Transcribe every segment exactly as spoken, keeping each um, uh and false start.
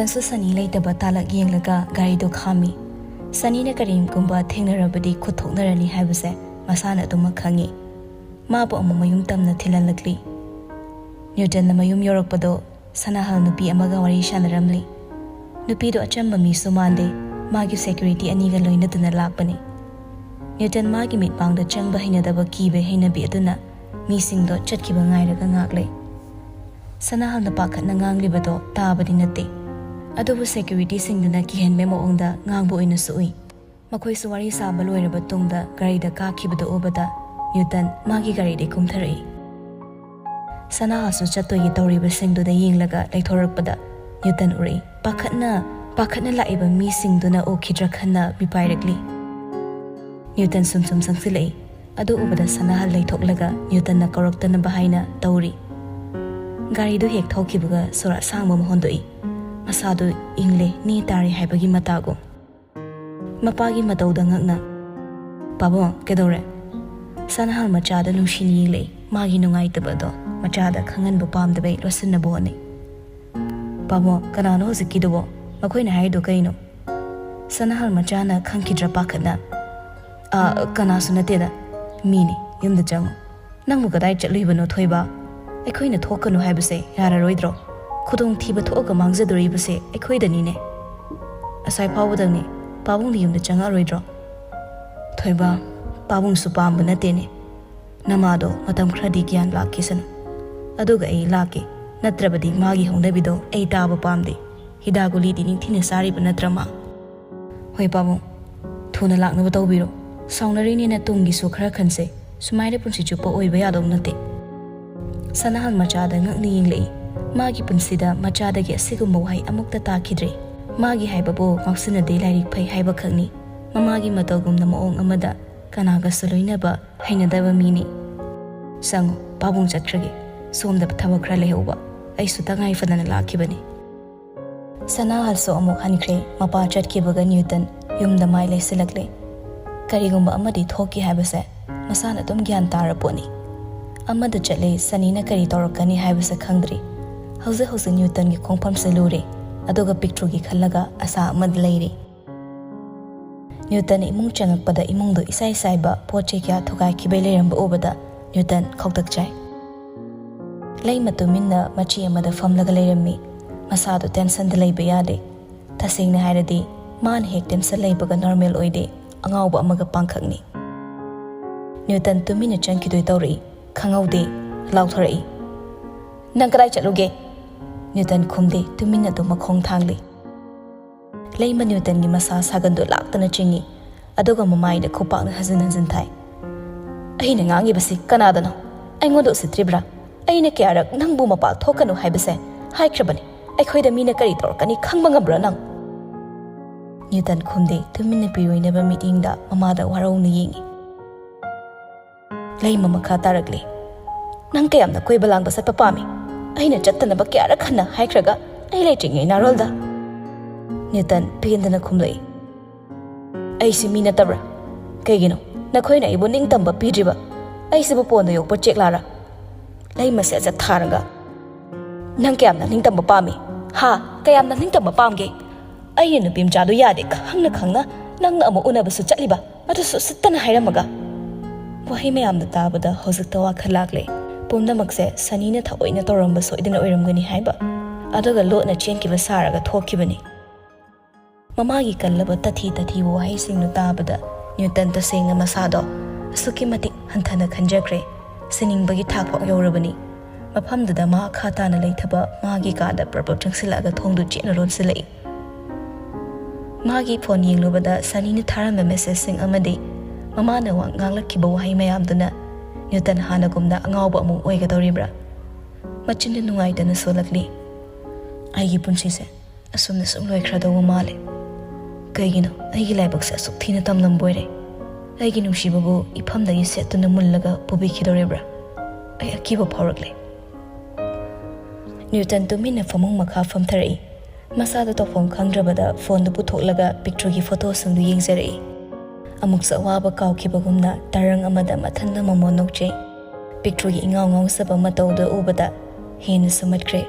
ꯁꯨ ꯁꯅꯤ ꯂꯩꯇꯕ ꯇꯥꯂꯛ ꯌꯦꯡꯂꯒ ꯒꯥꯔꯤꯗꯣ ꯈꯥꯝꯃꯤ꯫ ꯁꯅꯤꯅ ꯀꯔꯤꯒꯨꯝꯕ ꯊꯦꯡꯅꯔꯕꯗꯤ ꯈꯨꯠ ꯊꯣꯛꯅꯔꯅꯤ ꯍꯥꯏꯕꯁꯦ ꯃꯁꯥꯅ ꯑꯗꯨꯃꯛ ꯈꯪꯉꯤ꯫ ꯃꯥꯕꯨ ꯑꯃꯨꯛ ꯃꯌꯨꯝ ꯇꯝꯅ ꯊꯤꯜꯍꯜꯂꯛꯂꯤ꯫ ꯅ꯭ꯌꯨꯇꯟꯅ ꯃꯌꯨꯝ ꯌꯧꯔꯛꯄꯗꯣ ꯁꯅꯥꯍꯜ ꯅꯨꯄꯤ ꯑꯃꯒ ꯋꯥꯔꯤ ꯁꯥꯟꯅꯔꯝꯂꯤ꯫ ꯅꯨꯄꯤꯗꯣ ꯑꯆꯝꯕ ꯃꯤꯁꯨ ꯃꯥꯟꯗꯦ, ꯃꯥꯒꯤ ꯁꯦꯀ꯭ꯌꯨꯔꯤꯇꯤ ꯑꯅꯤꯒ ꯂꯣꯏꯅꯗꯨꯅ ꯂꯥꯛꯄꯅꯤ꯫ ꯅ꯭ꯌꯨꯇꯟ ꯃꯥꯒꯤ ꯃꯤꯠꯃꯥꯡꯗ ꯆꯪꯕ ꯍꯩꯅꯗꯕ ꯀꯤꯕ ꯍꯩꯅꯕꯤ ꯑꯗꯨꯅ ꯃꯤꯁꯤꯡꯗꯣ ꯆꯠꯈꯤꯕ ꯉꯥꯏꯔꯒ ꯉꯥꯛꯂꯦ꯫ ꯁꯅꯥꯍꯜꯅ ꯄꯥꯈꯠꯅ ꯉꯥꯡꯂꯤꯕꯗꯣ ꯇꯥꯕꯗꯤ ꯅꯠꯇꯦ꯫ ꯑꯗꯨꯕꯨ ꯁꯦꯀ꯭ꯌꯨꯔꯤꯇꯤꯁꯤꯡꯗꯨꯅ ꯀꯤꯍꯟꯕ ꯃꯑꯣꯡꯗ ꯉꯥꯡꯕ ꯑꯣꯏꯅꯁꯨ ꯎꯏ꯫ ꯃꯈꯣꯏꯁꯨ ꯋꯥꯔꯤ ꯁꯥꯕ ꯂꯣꯏꯔꯕ ꯇꯨꯡꯗ ꯒꯥꯔꯤꯗ ꯀꯥꯈꯤꯕꯗꯨ ꯎꯕꯗ ꯅ꯭ꯌꯨꯇꯟ ꯃꯥꯒꯤ ꯒꯥꯔꯤꯗꯒꯤ ꯀꯨꯝꯊꯔꯛꯏ꯫ ꯁꯅꯥꯍꯜꯁꯨ ꯆꯠꯇꯣꯏꯒꯤ ꯇꯧꯔꯤꯕꯁꯤꯡꯗꯨꯗ ꯌꯦꯡꯂꯒ ꯂꯩꯊꯣꯔꯛꯄꯗ ꯅ꯭ꯌꯨꯇꯟ ꯎꯔꯛꯏ꯫ ꯄꯥꯈꯠꯅ ꯄꯥꯈꯠꯅ ꯂꯥꯛꯏꯕ ꯃꯤꯁꯤꯡꯗꯨꯅ ꯎꯈꯤꯗ꯭ꯔꯥ ꯈꯟꯅ ꯃꯤꯄꯥꯏꯔꯛꯂꯤ꯫ ꯅ꯭ꯌꯨꯇꯟ ꯁꯨꯝ ꯁꯨꯝ ꯆꯪꯁꯤꯜꯂꯛꯏ꯫ ꯑꯗꯨ ꯎꯕꯗ ꯁꯅꯥꯍꯜ ꯂꯩꯊꯣꯛꯂꯒ ꯅ꯭ꯌꯨꯇꯟꯅ ꯀꯧꯔꯛꯇꯅꯕ ꯍꯥꯏꯅ ꯇꯧꯔꯤ꯫ ꯒꯥꯔꯤꯗꯨ ꯍꯦꯛ ꯊꯧꯈꯤꯕꯒ ꯁꯣꯔ ꯑꯁꯥꯡꯕ ꯑꯃ ꯍꯣꯟꯗꯣꯛꯏ꯫ ꯃꯁꯥꯗꯨ ꯏꯪꯂꯦ, ꯅꯦ ꯇꯥꯔꯦ ꯍꯥꯏꯕꯒꯤ ꯃꯇꯥꯒꯨꯝ꯫ ꯃꯄꯥꯒꯤ ꯃꯇꯧꯗ ꯉꯛꯅ, "ꯄꯥꯕꯨꯡ, ꯀꯩꯗꯧꯔꯦ?" ꯁꯅꯥꯍꯜ ꯃꯆꯥꯗ ꯅꯨꯡꯁꯤꯅ ꯌꯦꯡꯂꯛꯏ꯫ ꯃꯥꯒꯤ ꯅꯨꯡꯉꯥꯏꯇꯕꯗꯣ ꯃꯆꯥꯗ ꯈꯪꯍꯟꯕ ꯄꯥꯝꯗꯕꯩ ꯂꯣꯠꯁꯤꯟꯅꯕ ꯍꯣꯠꯅꯩ꯫ "ꯄꯥꯕꯨꯡ, ꯀꯅꯥꯅꯣ ꯍꯧꯖꯤꯛꯀꯤꯗꯨꯕꯣ? ꯃꯈꯣꯏꯅ ꯍꯥꯏꯔꯤꯗꯣ ꯀꯩꯅꯣ?" ꯁꯅꯥꯍꯜ ꯃꯆꯥꯅ ꯈꯪꯈꯤꯗ꯭ꯔꯥ ꯄꯥꯈꯠꯅ, "ꯑꯥ, ꯀꯅꯥꯁꯨ ꯅꯠꯇꯦꯗ, ꯃꯤꯅꯤ, ꯌꯨꯝꯗ ꯆꯪꯉꯨ꯫" "ꯅꯪꯕꯨ ꯀꯗꯥꯏ ꯆꯠꯂꯨꯏꯕꯅꯣ, ꯊꯣꯏꯕ? ꯑꯩꯈꯣꯏꯅ ꯊꯣꯛꯀꯅꯨ ꯍꯥꯏꯕꯁꯦ ꯌꯥꯔꯔꯣꯏꯗ꯭ꯔꯣ? ꯈꯨꯗꯣꯡꯊꯤꯕ ꯊꯣꯛꯑꯒ ꯃꯥꯡꯖꯗꯣꯔꯤꯕꯁꯦ ꯑꯩꯈꯣꯏꯗꯅꯤꯅꯦ꯫ ꯑꯁꯥꯏ ꯐꯥꯎꯕꯗꯪꯅꯦ, ꯄꯥꯕꯨꯡꯗꯤ ꯌꯨꯝꯗ ꯆꯪꯉꯛꯑꯔꯣꯏꯗ꯭ꯔꯣ?" "ꯊꯣꯏꯕ, ꯄꯥꯕꯨꯡꯁꯨ ꯄꯥꯝꯕ ꯅꯠꯇꯦꯅꯦ꯫ ꯅꯃꯥꯗꯣ ꯃꯇꯝ ꯈꯔꯗꯤ ꯒ꯭ꯌꯥꯟ ꯂꯥꯛꯈꯤꯁꯅꯨ꯫ ꯑꯗꯨꯒ ꯑꯩ ꯂꯥꯛꯀꯦ꯫ ꯅꯠꯇ꯭ꯔꯕꯗꯤ ꯃꯥꯒꯤ ꯍꯧꯅꯕꯤꯗꯣ ꯑꯩ ꯇꯥꯕ ꯄꯥꯝꯗꯦ꯫ ꯍꯤꯗꯥꯛ ꯒꯨꯂꯤꯗꯤ ꯅꯤꯡꯊꯤꯅ ꯆꯥꯔꯤꯕ ꯅꯠꯇ꯭ꯔ ꯃꯥ?" "ꯍꯣꯏ ꯄꯥꯕꯨꯡ, ꯊꯨꯅ ꯂꯥꯛꯅꯕ ꯇꯧꯕꯤꯔꯣ꯫ ꯁꯥꯎꯅꯔꯤꯅꯦꯅ ꯇꯨꯡꯒꯤꯁꯨ ꯈꯔ ꯈꯟꯁꯦ꯫ ꯁꯨꯃꯥꯏꯅ ꯄꯨꯟꯁꯤ ꯆꯨꯞꯄ ꯑꯣꯏꯕ ꯌꯥꯗꯧ ꯅꯠꯇꯦ꯫" ꯁꯅꯥꯍꯜ ꯃꯆꯥꯗ ꯉꯛꯅ ꯌꯦꯡꯂꯛꯏ꯫ ꯃꯥꯒꯤ ꯄꯨꯟꯁꯤꯗ ꯃꯆꯥꯗꯒꯤ ꯑꯁꯤꯒꯨꯝꯕ ꯋꯥꯍꯩ ꯑꯃꯨꯛꯇ ꯇꯥꯈꯤꯗ꯭ꯔꯤ꯫ ꯃꯥꯒꯤ ꯍꯥꯏꯕꯕꯨ ꯉꯥꯎꯁꯤꯟꯅꯗꯦ, ꯂꯥꯏꯔꯤꯛ ꯐꯩ ꯍꯥꯏꯕ ꯈꯛꯅꯤ꯫ ꯃꯃꯥꯒꯤ ꯃꯇꯧꯒꯨꯝꯅ ꯃꯑꯣꯡ ꯑꯃꯗ ꯀꯅꯥꯒꯁꯨ ꯂꯣꯏꯅꯕ ꯍꯩꯅꯗꯕ ꯃꯤꯅꯤ꯫ "ꯆꯪꯉꯨ, ꯄꯥꯕꯨꯡ ꯆꯠꯈ꯭ꯔꯒꯦ꯫ ꯁꯣꯝꯗ ꯊꯕꯛ ꯈꯔ ꯂꯩꯍꯧꯕ꯫ ꯑꯩꯁꯨ ꯇꯉꯥꯏ ꯐꯗꯅ ꯂꯥꯛꯈꯤꯕꯅꯤ꯫" ꯁꯅꯥꯍꯜꯁꯨ ꯑꯃꯨꯛ ꯍꯟꯈ꯭ꯔꯦ꯫ ꯃꯄꯥ ꯆꯠꯈꯤꯕꯒ ꯅ꯭ꯌꯨꯇꯟ ꯌꯨꯝꯗ ꯃꯥꯏ ꯂꯩꯁꯤꯜꯂꯛꯂꯦ꯫ ꯀꯔꯤꯒꯨꯝꯕ ꯑꯃꯗꯤ ꯊꯣꯛꯈꯤ ꯍꯥꯏꯕꯁꯦ ꯃꯁꯥꯅ ꯑꯗꯨꯝ ꯒ꯭ꯌꯥꯟ ꯇꯥꯔ ꯄꯣꯠꯅꯤ꯫ ꯑꯃꯗ ꯆꯠꯂꯦ, ꯁꯅꯤꯅ ꯀꯔꯤ ꯇꯧꯔꯛꯀꯅꯤ ꯍꯥꯏꯕꯁꯦ ꯈꯪꯗ꯭ꯔꯤ꯫ ꯍꯧꯖꯤꯛ ꯍꯧꯖꯤꯛ ꯅ꯭ꯌꯨꯇꯟꯒꯤ ꯈꯣꯡꯐꯝꯁꯦ ꯂꯨꯔꯦ꯫ ꯑꯗꯨꯒ ꯄꯤꯛꯇ꯭ꯔꯨꯒꯤ ꯈꯜꯂꯒ ꯑꯁꯥ ꯑꯃꯗ ꯂꯩꯔꯤ꯫ ꯅ꯭ꯌꯨꯇꯟ ꯏꯃꯨꯡ ꯆꯪꯉꯛꯄꯗ ꯏꯃꯨꯡꯗꯣ ꯏꯁꯥꯏ ꯁꯥꯏꯕ, ꯄꯣꯠ ꯆꯩ ꯀꯌꯥ ꯊꯨꯒꯥꯏꯈꯤꯕꯩ ꯂꯩꯔꯝꯕ ꯎꯕꯗ ꯅ꯭ꯌꯨꯇꯟ ꯈꯧꯇꯛ ꯆꯥꯏ꯫ ꯂꯩꯃ ꯇꯨꯃꯤꯟꯅ ꯃꯆꯤ ꯑꯃꯗ ꯐꯝꯂꯒ ꯂꯩꯔꯝꯃꯤ꯫ ꯃꯁꯥꯗꯣ ꯇꯦꯟꯁꯟꯗ ꯂꯩꯕ ꯌꯥꯗꯦ꯫ ꯇꯁꯦꯡꯅ ꯍꯥꯏꯔꯗꯤ ꯃꯥꯅ ꯍꯦꯛ ꯇꯦꯟꯁꯟ ꯂꯩꯕꯒ ꯅꯣꯔꯃꯦꯜ ꯑꯣꯏꯗꯦ, ꯑꯉꯥꯎꯕ ꯑꯃꯒ ꯄꯥꯡꯈꯛꯅꯤ꯫ ꯅ꯭ꯌꯨꯇꯟ ꯇꯨꯃꯤꯟꯅ ꯆꯪꯈꯤꯗꯣꯏ ꯇꯧꯔꯛꯏ꯫ ꯈꯪꯍꯧꯗꯦ, ꯂꯥꯎꯊꯣꯔꯛꯏ, "ꯅꯪ ꯀꯗꯥꯏ ꯆꯠꯂꯨꯒꯦ?" ꯅ꯭ꯌꯨꯇꯟ ꯈꯨꯝꯗꯦ, ꯇꯨꯃꯤꯟꯅ ꯑꯗꯨꯝ ꯃꯈꯣꯡ ꯊꯥꯡꯂꯤ꯫ ꯂꯩꯃ ꯅ꯭ꯌꯨꯇꯟꯒꯤ ꯃꯁꯥ ꯁꯥꯒꯟꯗꯣ ꯂꯥꯛꯇꯅ ꯆꯤꯡꯏ, ꯑꯗꯨꯒ ꯃꯃꯥꯏꯗ ꯈꯨꯄꯥꯛꯅ ꯍꯟꯖꯤꯟ ꯍꯟꯖꯤꯟ ꯊꯥꯏ꯫ "ꯑꯩꯅ ꯉꯥꯡꯉꯤꯕꯁꯤ ꯀꯅꯥꯗꯅꯣ? ꯑꯩꯉꯣꯟꯗ ꯎꯁꯤꯠꯇ꯭ꯔꯤꯕ꯭ꯔꯥ? ꯑꯩꯅ ꯀꯌꯥꯔꯛ ꯅꯪꯕꯨ ꯃꯄꯥꯜ ꯊꯣꯛꯀꯅꯨ ꯍꯥꯏꯕꯁꯦ ꯍꯥꯏꯈ꯭ꯔꯕꯅꯤ꯫ ꯑꯩꯈꯣꯏꯗ ꯃꯤꯅ ꯀꯔꯤ ꯇꯧꯔꯛꯀꯅꯤ ꯈꯪꯕ ꯉꯝꯕ꯭ꯔꯥ ꯅꯪ?" ꯅ꯭ꯌꯨꯇꯟ ꯈꯨꯝꯗꯦ, ꯇꯨꯃꯤꯟꯅ ꯄꯤꯔꯣꯏꯅꯕ ꯃꯤꯠꯌꯦꯡꯗ ꯃꯃꯥꯗ ꯋꯥꯔꯧꯅ ꯌꯦꯡꯏ꯫ ꯂꯩꯃ ꯃꯈꯥ ꯇꯥꯔꯛꯂꯤ꯫ "ꯅꯪ ꯀꯌꯥꯝꯅ ꯀꯣꯏꯕ ꯂꯥꯡꯕ ꯆꯠꯄ ꯄꯥꯝꯃꯤ? ꯑꯩꯅ ꯆꯠꯇꯅꯕ ꯀꯌꯥꯔꯛ ꯍꯟꯅ ꯍꯥꯏꯈ꯭ꯔꯒ ꯑꯩ ꯂꯩꯇ꯭ꯔꯤꯉꯩ ꯅꯥꯔꯣꯜꯗ?" ꯅ꯭ꯌꯨꯇꯟ ꯄꯦꯟꯗꯅ ꯈꯨꯝꯂꯛꯏ꯫ "ꯑꯩꯁꯤ ꯃꯤ ꯅꯠꯇꯕ꯭ꯔꯥ? ꯀꯩꯒꯤꯅꯣ ꯅꯈꯣꯏꯅ ꯑꯩꯕꯨ ꯅꯤꯡꯇꯝꯕ ꯄꯤꯗ꯭ꯔꯤꯕ? ꯑꯩꯁꯤꯕꯨ ꯄꯣꯟꯗ ꯌꯣꯛꯄ ꯆꯦꯛꯂꯥꯔꯥ?" ꯂꯩꯃ ꯁꯦꯠ ꯁꯦꯠ ꯊꯥꯔꯒ, "ꯅꯪ ꯀꯌꯥꯝꯅ ꯅꯤꯡꯇꯝꯕ ꯄꯥꯝꯃꯤ? ꯍꯥ? ꯀꯌꯥꯝꯅ ꯅꯤꯡꯇꯝꯕ ꯄꯥꯝꯒꯦ? ꯑꯩꯅ ꯅꯨꯄꯤ ꯃꯆꯥꯗꯨ ꯌꯥꯗꯦ ꯈꯪꯅ ꯈꯪꯅ ꯅꯪꯅ ꯑꯃꯨꯛ ꯎꯅꯕꯁꯨ ꯆꯠꯂꯤꯕ, ꯑꯗꯨꯁꯨ ꯎꯁꯤꯠꯇꯅ ꯍꯥꯏꯔꯝꯃꯒ?" ꯋꯥꯍꯩ ꯃꯌꯥꯝꯗ ꯇꯥꯕꯗ ꯍꯧꯖꯤꯛꯇ ꯋꯥꯈꯜ ꯂꯥꯛꯂꯦ꯫ ꯄꯨꯝꯅꯃꯛꯁꯦ ꯁꯅꯤꯅ ꯊꯑꯣꯏꯅ ꯇꯧꯔꯝꯕ ꯁꯣꯏꯗꯅ ꯑꯣꯏꯔꯝꯒꯅꯤ ꯍꯥꯏꯕ, ꯑꯗꯨꯒ ꯂꯣꯠꯅ ꯆꯦꯟꯈꯤꯕ ꯁꯥꯔꯒ ꯊꯣꯛꯈꯤꯕꯅꯤ꯫ ꯃꯃꯥꯒꯤ ꯀꯜꯂꯕ ꯇꯊꯤ ꯇꯊꯤꯕ ꯋꯥꯍꯩꯁꯤꯡꯗꯨ ꯇꯥꯕꯗ ꯅ꯭ꯌꯨꯇꯟ ꯇꯁꯦꯡꯅ ꯃꯁꯥꯗꯣ ꯑꯁꯨꯛꯀꯤ ꯃꯇꯤꯛ ꯍꯟꯊꯅ ꯈꯟꯖꯈ꯭ꯔꯦ꯫ ꯁꯤꯅꯤꯡꯕꯒꯤ ꯊꯥꯛ ꯐꯥꯎ ꯌꯧꯔꯕꯅꯤ꯫ ꯃꯐꯝꯗꯨꯗ ꯃꯥ ꯈꯥ ꯇꯥꯅ ꯂꯩꯊꯕ ꯃꯥꯒꯤ ꯀꯥꯗ ꯄ꯭ꯔꯞ ꯄ꯭ꯔꯞ ꯆꯪꯁꯤꯜꯂꯛꯑꯒ ꯊꯣꯡꯗꯨ ꯆꯦꯠꯅ ꯂꯣꯟꯁꯤꯜꯂꯛꯏ꯫ ꯃꯥꯒꯤ ꯐꯣꯟ ꯌꯦꯡꯂꯨꯕꯗ ꯁꯅꯤꯅ ꯊꯥꯔꯝꯕ ꯃꯦꯁꯦꯖꯁꯤꯡ ꯑꯃꯗꯤ ꯃꯃꯥꯅ ꯋꯥ ꯉꯥꯡꯂꯛꯈꯤꯕ ꯋꯥꯍꯩ ꯃꯌꯥꯝꯗꯨꯅ ꯅ꯭ꯌꯨꯇꯟ ꯍꯥꯟꯅꯒꯨꯝꯅ ꯑꯉꯥꯎꯕ ꯑꯃꯨꯛ ꯑꯣꯏꯒꯗꯧꯔꯤꯕ꯭ꯔꯥ? ꯃꯆꯤꯟꯗꯨ ꯅꯨꯡꯉꯥꯏꯇꯅ ꯁꯣꯜꯂꯛꯂꯤ꯫ "ꯑꯩꯒꯤ ꯄꯨꯟꯁꯤꯁꯦ ꯑꯁꯨꯝꯅ ꯁꯨꯝ ꯂꯣꯏꯈ꯭ꯔꯗꯧꯕ ꯃꯥꯜꯂꯦ꯫ ꯀꯩꯒꯤꯅꯣ ꯑꯩꯒꯤ ꯂꯥꯏꯕꯛꯁꯦ ꯑꯁꯨꯛ ꯊꯤꯅ ꯇꯝꯂꯝꯕꯣꯏꯔꯦ? ꯑꯩꯒꯤ ꯅꯨꯡꯁꯤꯕꯕꯨ ꯏꯐꯝꯗꯒꯤ ꯁꯦꯠꯇꯨꯅ ꯃꯨꯜꯂꯒ ꯄꯨꯕꯤꯈꯤꯗꯧꯔꯤꯕ꯭ꯔꯥ? ꯑꯩ ꯑꯀꯤꯕ ꯐꯥꯎꯔꯛꯂꯦ꯫" ꯅ꯭ꯌꯨꯇꯟ ꯇꯨꯃꯤꯟꯅ ꯐꯃꯨꯡ ꯃꯈꯥ ꯐꯝꯊꯔꯛꯏ꯫ ꯃꯁꯥꯗ ꯇꯧꯐꯝ ꯈꯪꯗ꯭ꯔꯕꯗ ꯐꯣꯟꯗꯨ ꯄꯨꯊꯣꯛꯂꯒ ꯄꯤꯛꯇ꯭ꯔꯨꯒꯤ ꯐꯣꯇꯣꯁꯤꯡꯗꯨ ꯌꯦꯡꯖꯔꯛꯏ꯫ ꯑꯃꯨꯛꯁꯨ ꯑꯋꯥꯕ ꯀꯥꯎꯈꯤꯕꯒꯨꯝꯅ ꯇꯔꯪ ꯑꯃꯗ ꯃꯊꯟꯗ ꯃꯃꯣꯟ ꯅꯣꯛꯆꯩ꯫ ꯄꯤꯛꯇ꯭ꯔꯨꯒꯤ ꯏꯉꯥꯎ ꯉꯥꯎꯖꯕ ꯃꯇꯧꯗꯨ ꯎꯕꯗ ꯍꯦꯟꯅ ꯁꯨꯝꯍꯠꯈ꯭ꯔꯦ꯫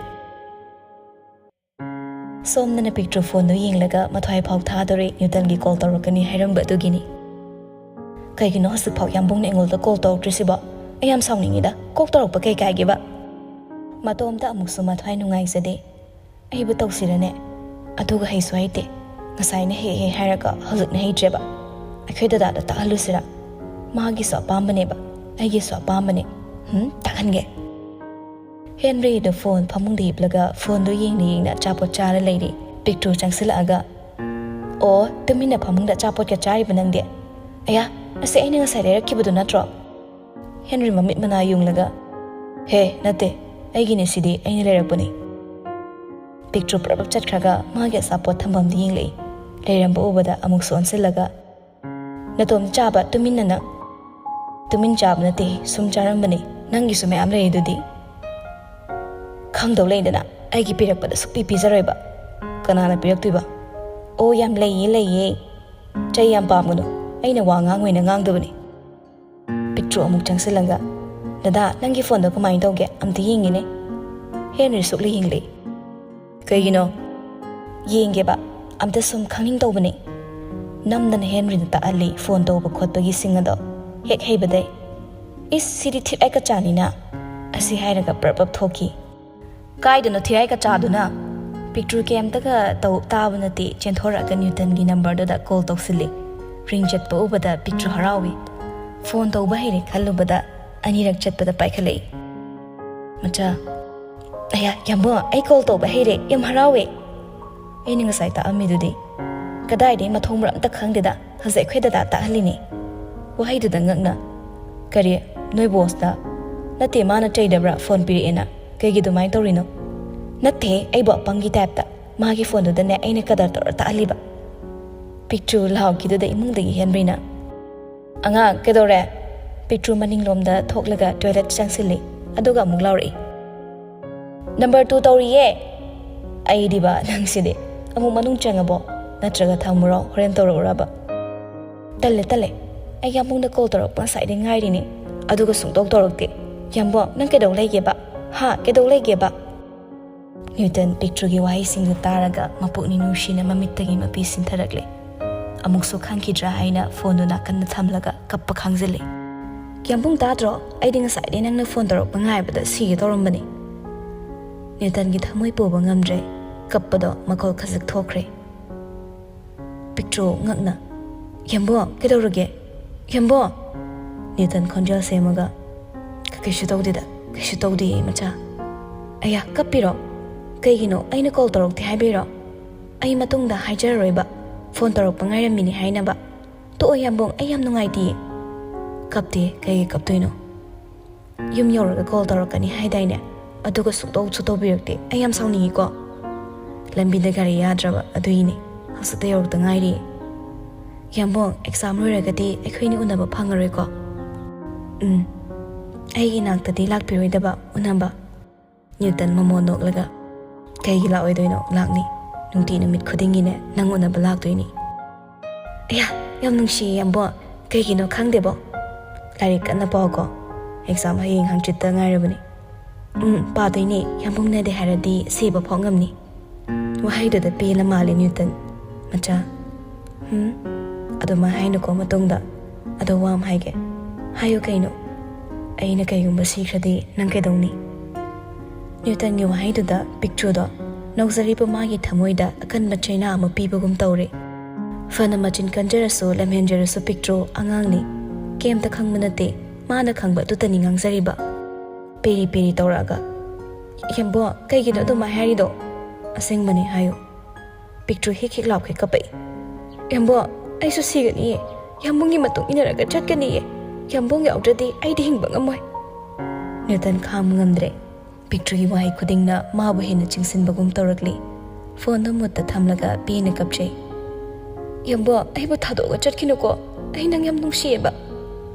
ꯁꯣꯝꯗꯅ ꯄꯤꯛꯇ꯭ꯔꯨ ꯐꯣꯟꯗꯨ ꯌꯦꯡꯂꯒ ꯃꯊ꯭ꯋꯥꯏ ꯐꯥꯎ ꯊꯥꯗꯣꯔꯦ ꯅ꯭ꯌꯨꯇꯟꯒꯤ ꯀꯣꯜ ꯇꯧꯔꯛꯀꯅꯤ ꯍꯥꯏꯔꯝꯕ ꯑꯗꯨꯒꯤꯅꯤ꯫ ꯀꯩꯒꯤꯅꯣ ꯍꯧꯖꯤꯛꯐꯥꯎ ꯌꯥꯝꯕꯨꯡꯅ ꯑꯩꯉꯣꯟꯗ ꯀꯣꯜ ꯇꯧꯔꯛꯇ꯭ꯔꯤꯁꯤꯕꯣ? ꯑꯩ ꯌꯥꯝ ꯁꯥꯎꯅꯤꯡꯉꯤꯗ, ꯀꯣꯛ ꯇꯧꯔꯛꯄ ꯀꯩ ꯀꯥꯏꯒꯦꯕ? ꯃꯇꯣꯝꯇ ꯑꯃꯨꯛꯁꯨ ꯃꯊ꯭ꯋꯥꯏ ꯅꯨꯡꯉꯥꯏꯖꯗꯦ꯫ ꯑꯩꯕꯨ ꯇꯧꯁꯤꯔꯅꯦ? ꯑꯗꯨꯒ ꯍꯩꯁꯨ ꯍꯩꯇꯦ꯫ ꯉꯁꯥꯏꯅ ꯍꯦꯛ ꯍꯦꯛ ꯍꯥꯏꯔꯒ ꯍꯧꯖꯤꯛꯅ ꯍꯩꯇ꯭ꯔꯦꯕ꯫ ꯑꯩꯈꯣꯏ ꯗꯗꯥꯗ ꯇꯥꯛꯍꯜꯂꯨꯁꯤꯔꯥ? ꯃꯥꯒꯤꯁꯨ ꯑꯄꯥꯝꯕꯅꯦꯕ, ꯑꯩꯒꯤꯁꯨ ꯑꯄꯥꯝꯕꯅꯦ꯫ ꯍꯨꯝ, ꯇꯥꯛꯍꯟꯒꯦ꯫ ꯍꯦꯟꯔꯤꯗꯣ ꯐꯣꯟ ꯐꯃꯨꯡꯗ ꯍꯤꯞꯂꯒ ꯐꯣꯟꯗꯣ ꯌꯦꯡꯅ ꯌꯦꯡꯅ ꯑꯆꯥꯄꯣꯠ ꯆꯥꯔ ꯂꯩꯔꯤ꯫ ꯄꯤꯛꯇ꯭ꯔꯨ ꯆꯪꯁꯤꯜꯂꯛꯑꯒ, "ꯑꯣ, ꯇꯨꯃꯤꯟꯅ ꯐꯃꯨꯡꯗ ꯑꯆꯥꯄꯣꯠꯀ ꯆꯥꯔꯤꯕ ꯅꯪꯗꯤ? ꯑꯌꯥ, ꯑꯁꯤ ꯑꯩꯅ ꯉꯁꯥꯏ ꯂꯩꯔꯛꯈꯤꯕꯗꯨ ꯅꯠꯇ꯭ꯔꯣ?" ꯍꯦꯟꯔꯤ ꯃꯃꯤꯠ ꯃꯅꯥ ꯌꯨꯡꯂꯒ, "ꯍꯦ, ꯅꯠꯇꯦ, ꯑꯩꯒꯤꯅꯦ ꯁꯤꯗꯤ, ꯑꯩꯅ ꯂꯩꯔꯛꯄꯅꯤ꯫" ꯄꯤꯛꯇ꯭ꯔꯨ ꯄ꯭ꯔꯞ ꯄ꯭ꯔꯞ ꯆꯠꯈ꯭ꯔꯒ ꯃꯥꯒꯤ ꯑꯆꯥꯄꯣꯠ ꯊꯝꯐꯝꯗ ꯌꯦꯡꯂꯛꯏ꯫ ꯂꯩꯔꯝꯕ ꯎꯕꯗ ꯑꯃꯨꯛꯁꯨ ꯑꯣꯟꯁꯤꯜꯂꯒ, "ꯅꯇꯣꯝ ꯆꯥꯕ ꯇꯨꯃꯤꯟꯅ ꯅꯪ?" "ꯇꯨꯃꯤꯟ ꯆꯥꯕ ꯅꯠꯇꯦ, ꯁꯨꯝ ꯆꯥꯔꯝꯕꯅꯤ꯫ ꯅꯪꯒꯤꯁꯨ ꯃꯌꯥꯝ ꯂꯩ ꯑꯗꯨꯗꯤ꯫" "ꯈꯪꯗꯧ ꯂꯩꯗꯅ, ꯑꯩꯒꯤ ꯄꯤꯔꯛꯄꯗ ꯁꯨꯛꯄꯤ ꯄꯤꯖꯔꯣꯏꯕ꯫ ꯀꯅꯥꯅ ꯄꯤꯔꯛꯇꯣꯏꯕ?" "ꯑꯣ, ꯌꯥꯝ ꯂꯩꯌꯦ, ꯂꯩꯌꯦ꯫ ꯆꯩ ꯌꯥꯝ ꯄꯥꯝꯒꯅꯨ꯫ ꯑꯩꯅ ꯋꯥ ꯉꯥꯡꯉꯣꯏꯅ ꯉꯥꯡꯗꯕꯅꯤ꯫" ꯄꯤꯛꯇ꯭ꯔꯨ ꯑꯃꯨꯛ ꯆꯪꯁꯤꯜꯂꯒ, "ꯗꯗꯥ, ꯅꯪꯒꯤ ꯐꯣꯟꯗꯣ ꯀꯃꯥꯏꯅ ꯇꯧꯒꯦ? ꯑꯝꯇ ꯌꯦꯡꯒꯦꯅꯦ꯫" ꯍꯦꯟꯔꯤ ꯁꯨꯛꯂ ꯌꯦꯡꯂꯛꯏ꯫ "ꯀꯩꯒꯤꯅꯣ?" "ꯌꯦꯡꯒꯦꯕ, ꯑꯝꯇ ꯁꯨꯝ ꯈꯪꯅꯤꯡ ꯇꯧꯕꯅꯦ꯫" ꯅꯝꯗꯅ ꯍꯦꯟꯔꯤꯗ ꯇꯥꯛꯍꯜꯂꯤ ꯐꯣꯟ ꯇꯧꯕ ꯈꯣꯠꯄꯒꯤ ꯁꯤꯡ ꯑꯗꯣ꯫ ꯍꯦꯛ ꯍꯩꯕꯗꯩ, "ꯏꯁ, ꯁꯤꯗꯤ ꯊꯤꯠ ꯑꯩ ꯀꯆꯥꯅꯤꯅ꯫" ꯑꯁꯤ ꯍꯥꯏꯔꯒ ꯄ꯭ꯔꯞ ꯄ꯭ꯔꯞ ꯊꯣꯛꯈꯤ꯫ "ꯀꯥꯏꯗꯅꯣ ꯊꯤꯔꯥꯏ ꯀꯆꯥꯗꯨꯅ?" ꯄꯤꯛꯇ꯭ꯔꯨ ꯀꯩꯝꯇꯒ ꯇꯧ ꯇꯥꯕ ꯅꯠꯇꯦ, ꯆꯦꯟꯊꯣꯔꯛꯑꯒ ꯅ꯭ꯌꯨꯇꯟꯒꯤ ꯅꯝꯕꯔꯗꯨꯗ ꯀꯣꯜ ꯇꯧꯁꯤꯜꯂꯤ꯫ ꯔꯤꯡ ꯆꯠꯄ ꯎꯕꯗ ꯄꯤꯛꯇ꯭ꯔꯨ ꯍꯔꯥꯎꯏ꯫ ꯐꯣꯟ ꯇꯧꯕ ꯍꯩꯔꯦ ꯈꯜꯂꯨꯕꯗ ꯑꯅꯤꯔꯛ ꯆꯠꯄꯗ ꯄꯥꯏꯈꯠꯂꯛꯏ꯫ "ꯃꯆꯥ꯫" "ꯑꯌꯥ, ꯌꯥꯝꯕꯨꯡ, ꯑꯩ ꯀꯣꯜ ꯇꯧꯕ ꯍꯩꯔꯦ, ꯌꯥꯝ ꯍꯔꯥꯎꯋꯦ꯫" "ꯑꯩꯅ ꯉꯁꯥꯏ ꯇꯥꯛꯑꯝꯃꯤꯗꯨꯗꯤ?" "ꯀꯗꯥꯏꯗꯩ, ꯃꯊꯣꯡ ꯃꯔꯝ ꯑꯝꯇ ꯈꯪꯗꯦꯗ, ꯍꯧꯖꯤꯛ ꯑꯩꯈꯣꯏ ꯗꯗꯥ ꯇꯥꯛꯍꯜꯂꯤꯅꯦ꯫" ꯋꯥꯍꯩꯗꯨꯗ ꯉꯛꯅ, "ꯀꯔꯤ, ꯅꯣꯏ ꯕꯣꯁꯇ?" "ꯅꯠꯇꯦ, ꯃꯥꯅ ꯆꯩꯗꯕ꯭ꯔꯥ ꯐꯣꯟ ꯄꯤꯔꯛꯑꯦꯅ? ꯀꯩꯒꯤ ꯑꯗꯨꯃꯥꯏꯅ ꯇꯧꯔꯤꯅꯣ?" "ꯅꯠꯇꯦ, ꯑꯩꯕꯨ ꯑꯄꯪꯒꯤ ꯇꯥꯏꯞꯇ ꯃꯥꯒꯤ ꯐꯣꯟꯗꯨꯗꯅꯦ ꯑꯩꯅ ꯀꯗꯔ ꯇꯧꯔ ꯇꯥꯛꯍꯜꯂꯤꯕ꯫" ꯄꯤꯛꯇ꯭ꯔꯨ ꯂꯥꯎꯈꯤꯗꯨꯗ ꯏꯃꯨꯡꯗꯒꯤ ꯍꯦꯟꯔꯤꯅ, "ꯑꯉꯥꯡ, ꯀꯩꯗꯧꯔꯦ?" ꯄꯤꯛꯇ꯭ꯔꯨ ꯃꯅꯤꯡꯂꯣꯝꯗ ꯊꯣꯛꯂꯒ ꯇꯣꯏꯂꯦꯠ ꯆꯪꯁꯤꯜꯂꯤ, ꯑꯗꯨꯒ ꯑꯃꯨꯛ ꯂꯥꯎꯔꯛꯏ, "ꯅꯝꯕꯔ ꯇꯨ ꯇꯧꯔꯤꯌꯦ꯫" "ꯑꯩꯗꯤꯕ, ꯅꯪꯁꯤꯗꯤ꯫ ꯑꯃꯨꯛ ꯃꯅꯨꯡ ꯆꯪꯉꯕꯣ? ꯅꯠꯇ꯭ꯔꯒ ꯊꯝꯃꯨꯔꯣ, ꯍꯣꯔꯦꯟ ꯇꯧꯔꯛꯎꯔꯕ?" "ꯇꯜꯂꯦ, ꯇꯜꯂꯦ꯫ ꯑꯩ ꯌꯥꯝꯕꯨꯡꯗ ꯀꯣꯜ ꯇꯧꯔꯛꯄ ꯉꯁꯥꯏꯗꯩ ꯉꯥꯏꯔꯤꯅꯦ, ꯑꯗꯨꯒ ꯁꯨꯡꯇꯧ ꯇꯧꯔꯛꯇꯦ꯫ ꯌꯥꯝꯕꯨꯡ, ꯅꯪ ꯀꯩꯗꯧ ꯂꯩꯒꯦꯕ? ꯍꯥ, ꯀꯩꯗꯧ ꯂꯩꯒꯦꯕ?" ꯅ꯭ꯌꯨꯇꯟ ꯄꯤꯛꯇ꯭ꯔꯨꯒꯤ ꯋꯥꯍꯩꯁꯤꯡꯗꯨ ꯇꯥꯔꯒ ꯃꯄꯨꯛꯅꯤꯡ ꯅꯨꯡꯁꯤꯅ ꯃꯃꯤꯠꯇꯒꯤ ꯃꯄꯤ ꯁꯤꯟꯊꯔꯛꯂꯦ꯫ ꯑꯃꯨꯛꯁꯨ ꯈꯪꯈꯤꯗ꯭ꯔꯥ ꯍꯥꯏꯅ ꯐꯣꯟꯗꯨ ꯅꯥꯀꯟꯗ ꯊꯝꯂꯒ ꯀꯞꯄ ꯈꯥꯡꯖꯤꯜꯂꯦ꯫ "ꯌꯥꯝꯕꯨꯡ, ꯇꯥꯗ꯭ꯔꯣ? ꯑꯩꯗꯤ ꯉꯁꯥꯏꯗꯩ ꯅꯪꯅ ꯐꯣꯟ ꯇꯧꯔꯛꯄ ꯉꯥꯏꯕꯗ ꯁꯤꯒꯦ ꯇꯧꯔꯝꯕꯅꯤ꯫" ꯅ꯭ꯌꯨꯇꯟꯒꯤ ꯊꯃꯣꯏ ꯄꯨꯕ ꯉꯝꯗ꯭ꯔꯦ꯫ ꯀꯞꯄꯗꯣ ꯃꯈꯣꯜ ꯈꯖꯤꯛ ꯊꯣꯛꯈ꯭ꯔꯦ꯫ ꯄꯤꯛꯇ꯭ꯔꯨ ꯉꯛꯅ, "ꯌꯥꯝꯕꯨꯡ, ꯀꯩꯗꯧꯔꯒꯦ? ꯌꯥꯝꯕꯨꯡ!" ꯅ꯭ꯌꯨꯇꯟ ꯈꯣꯟꯖꯦꯜ ꯁꯦꯝꯃꯒ, "ꯀꯩꯁꯨ ꯇꯧꯗꯦꯗ, ꯀꯩꯁꯨ ꯇꯧꯗꯦꯌꯦ ꯃꯆꯥ꯫" "ꯑꯌꯥ, ꯀꯞꯄꯤꯔꯣ? ꯀꯩꯒꯤꯅꯣ? ꯑꯩꯅ ꯀꯣꯜ ꯇꯧꯔꯛꯇꯦ ꯍꯥꯏꯕꯩꯔꯣ? ꯑꯩ ꯃꯇꯨꯡꯗ ꯍꯥꯏꯖꯔꯔꯣꯏꯕ, ꯐꯣꯟ ꯇꯧꯔꯛꯄ ꯉꯥꯏꯔꯝꯃꯤꯅꯦ ꯍꯥꯏꯅꯕ꯫ ꯇꯣꯛꯑꯣ ꯌꯥꯝꯕꯨꯡ, ꯑꯩ ꯌꯥꯝ ꯅꯨꯡꯉꯥꯏꯇꯤꯌꯦ꯫" "ꯀꯞꯇꯦ, ꯀꯩꯒꯤ ꯀꯞꯇꯣꯏꯅꯣ? ꯌꯨꯝ ꯌꯧꯔꯒ ꯀꯣꯜ ꯇꯧꯔꯛꯀꯅꯤ ꯍꯥꯏꯗꯥꯏꯅꯦ? ꯑꯗꯨꯒ ꯁꯨꯡꯇꯧꯁꯨ ꯇꯧꯕꯤꯔꯛꯇꯦ꯫ ꯑꯩ ꯌꯥꯝ ꯁꯥꯎꯅꯤꯡꯉꯤꯀꯣ꯫ ꯂꯝꯕꯤꯗ ꯒꯥꯔꯤ ꯌꯥꯗ꯭ꯔꯕ ꯑꯗꯨꯏꯅꯦ꯫ ꯍꯧꯖꯤꯛꯇ ꯌꯧꯔꯛꯇ ꯉꯥꯏꯔꯤꯌꯦ꯫" "ꯌꯥꯝꯕꯨꯡ, ꯑꯦꯛꯖꯥꯝ ꯂꯣꯏꯔꯒꯗꯤ ꯑꯩꯈꯣꯏꯅꯤ ꯎꯅꯕ ꯐꯪꯉꯔꯣꯏꯀꯣ?" "ꯎꯝ, ꯑꯩꯒꯤ ꯏꯅꯥꯛꯇꯗꯤ ꯂꯥꯛꯄꯤꯔꯣꯏꯗꯕ ꯎꯅꯕ?" ꯅ꯭ꯌꯨꯇꯟ ꯃꯃꯣꯟ ꯅꯣꯛꯂꯒ, "ꯀꯩꯒꯤ ꯂꯥꯛꯑꯣꯏꯗꯣꯏꯅꯣ? ꯂꯥꯛꯅꯤ꯫ ꯅꯨꯡꯇꯤ ꯅꯨꯃꯤꯠ ꯈꯨꯗꯤꯡꯒꯤꯅꯦ ꯅꯪ ꯎꯅꯕ ꯂꯥꯛꯇꯣꯏꯅꯤ꯫" "ꯑꯌꯥ, ꯌꯥꯝ ꯅꯨꯡꯁꯤꯌꯦ ꯌꯥꯝꯕꯨꯡ꯫ ꯀꯩꯒꯤꯅꯣ ꯈꯪꯗꯦꯕꯣ꯫ ꯂꯥꯏꯔꯤꯛ ꯀꯟꯅ ꯄꯥꯎꯀꯣ꯫ ꯑꯦꯛꯖꯥꯝ ꯍꯌꯦꯡ ꯍꯪꯆꯤꯠꯇ ꯉꯥꯏꯔꯕꯅꯤ꯫" "ꯎꯝ, ꯄꯥꯗꯣꯏꯅꯦ꯫ ꯌꯥꯝꯕꯨꯡꯅꯗꯤ ꯍꯥꯏꯔꯗꯤ ꯁꯤꯕ ꯐꯥꯎ ꯉꯝꯅꯤ꯫" ꯋꯥꯍꯩꯗꯨꯗ ꯄꯦꯜꯂ ꯃꯥꯜꯂꯦ ꯅ꯭ꯌꯨꯇꯟ꯫ "ꯃꯆꯥ, ꯍꯨꯝ? ꯑꯗꯨꯃꯥꯏ ꯍꯥꯏꯅꯨꯀꯣ ꯃꯇꯨꯡꯗ꯫ ꯑꯗꯣ ꯋꯥ ꯑꯃ ꯍꯥꯏꯒꯦ꯫" "ꯍꯥꯏꯌꯨ ꯀꯩꯅꯣ?" "ꯑꯩꯅ ꯀꯩꯒꯨꯝꯕ ꯁꯤꯈ꯭ꯔꯗꯤ ꯅꯪ ꯀꯩꯗꯧꯅꯤ?" ꯅ꯭ꯌꯨꯇꯟꯒꯤ ꯋꯥꯍꯩꯗꯨꯗ ꯄꯤꯛꯇ꯭ꯔꯨꯗꯣ ꯅꯧꯖꯔꯤꯕ ꯃꯥꯒꯤ ꯊꯃꯣꯏꯗ ꯑꯀꯟꯕ ꯆꯩꯅꯥ ꯑꯃ ꯄꯤꯕꯒꯨꯝ ꯇꯧꯔꯦ꯫ ꯐꯅ ꯃꯆꯤꯟ ꯀꯟꯖꯔꯁꯨ, ꯂꯝꯍꯦꯟꯖꯔꯁꯨ, ꯄꯤꯛꯇ꯭ꯔꯨ ꯑꯉꯥꯡꯅꯤ꯫ ꯀꯩꯝꯇ ꯈꯪꯕ ꯅꯠꯇꯦ꯫ ꯃꯥꯅ ꯈꯪꯕ ꯑꯗꯨꯇꯅꯤ ꯉꯥꯡꯖꯔꯤꯕ꯫ ꯄꯦꯔꯤ ꯄꯦꯔꯤ ꯇꯧꯔꯛꯑꯒ, "ꯌꯥꯝꯕꯨꯡ, ꯀꯩꯒꯤꯅꯣ ꯑꯗꯨꯃꯥꯏ ꯍꯥꯏꯔꯤꯗꯣ? ꯑꯁꯦꯡꯕꯅꯦ ꯍꯥꯏꯌꯨ꯫" ꯄꯤꯛꯇ꯭ꯔꯨ ꯍꯤꯛ ꯍꯤꯛ ꯂꯥꯎꯈꯩ ꯀꯞꯄꯛꯏ꯫ "ꯌꯥꯝꯕꯨꯡ, ꯑꯩꯁꯨ ꯁꯤꯒꯅꯤꯌꯦ꯫ ꯌꯥꯝꯕꯨꯡꯒꯤ ꯃꯇꯨꯡ ꯏꯟꯅꯔꯒ ꯆꯠꯀꯅꯤꯌꯦ꯫ ꯌꯥꯝꯕꯨꯡ ꯌꯥꯎꯗ꯭ꯔꯗꯤ ꯑꯩꯗꯤ ꯍꯤꯡꯕ ꯉꯝꯃꯣꯏ꯫" ꯅ꯭ꯌꯨꯇꯟ ꯈꯥꯡꯕ ꯉꯝꯗ꯭ꯔꯦ꯫ ꯄꯤꯛꯇ꯭ꯔꯨꯒꯤ ꯋꯥꯍꯩ ꯈꯨꯗꯤꯡꯅ ꯃꯥꯕꯨ ꯍꯦꯟꯅ ꯆꯤꯡꯁꯤꯟꯕꯒꯨꯝ ꯇꯧꯔꯛꯂꯤ꯫ ꯐꯣꯟꯗꯨ ꯃꯨꯠꯇ ꯊꯝꯂꯒ ꯄꯦꯟꯅ ꯀꯞꯆꯩ꯫ "ꯌꯥꯝꯕꯨꯡ, ꯑꯩꯕꯨ ꯊꯥꯗꯣꯛꯑꯒ ꯆꯠꯈꯤꯅꯨꯀꯣ꯫ ꯑꯩ ꯅꯪ ꯌꯥꯝ ꯅꯨꯡꯁꯤꯌꯦꯕ꯫"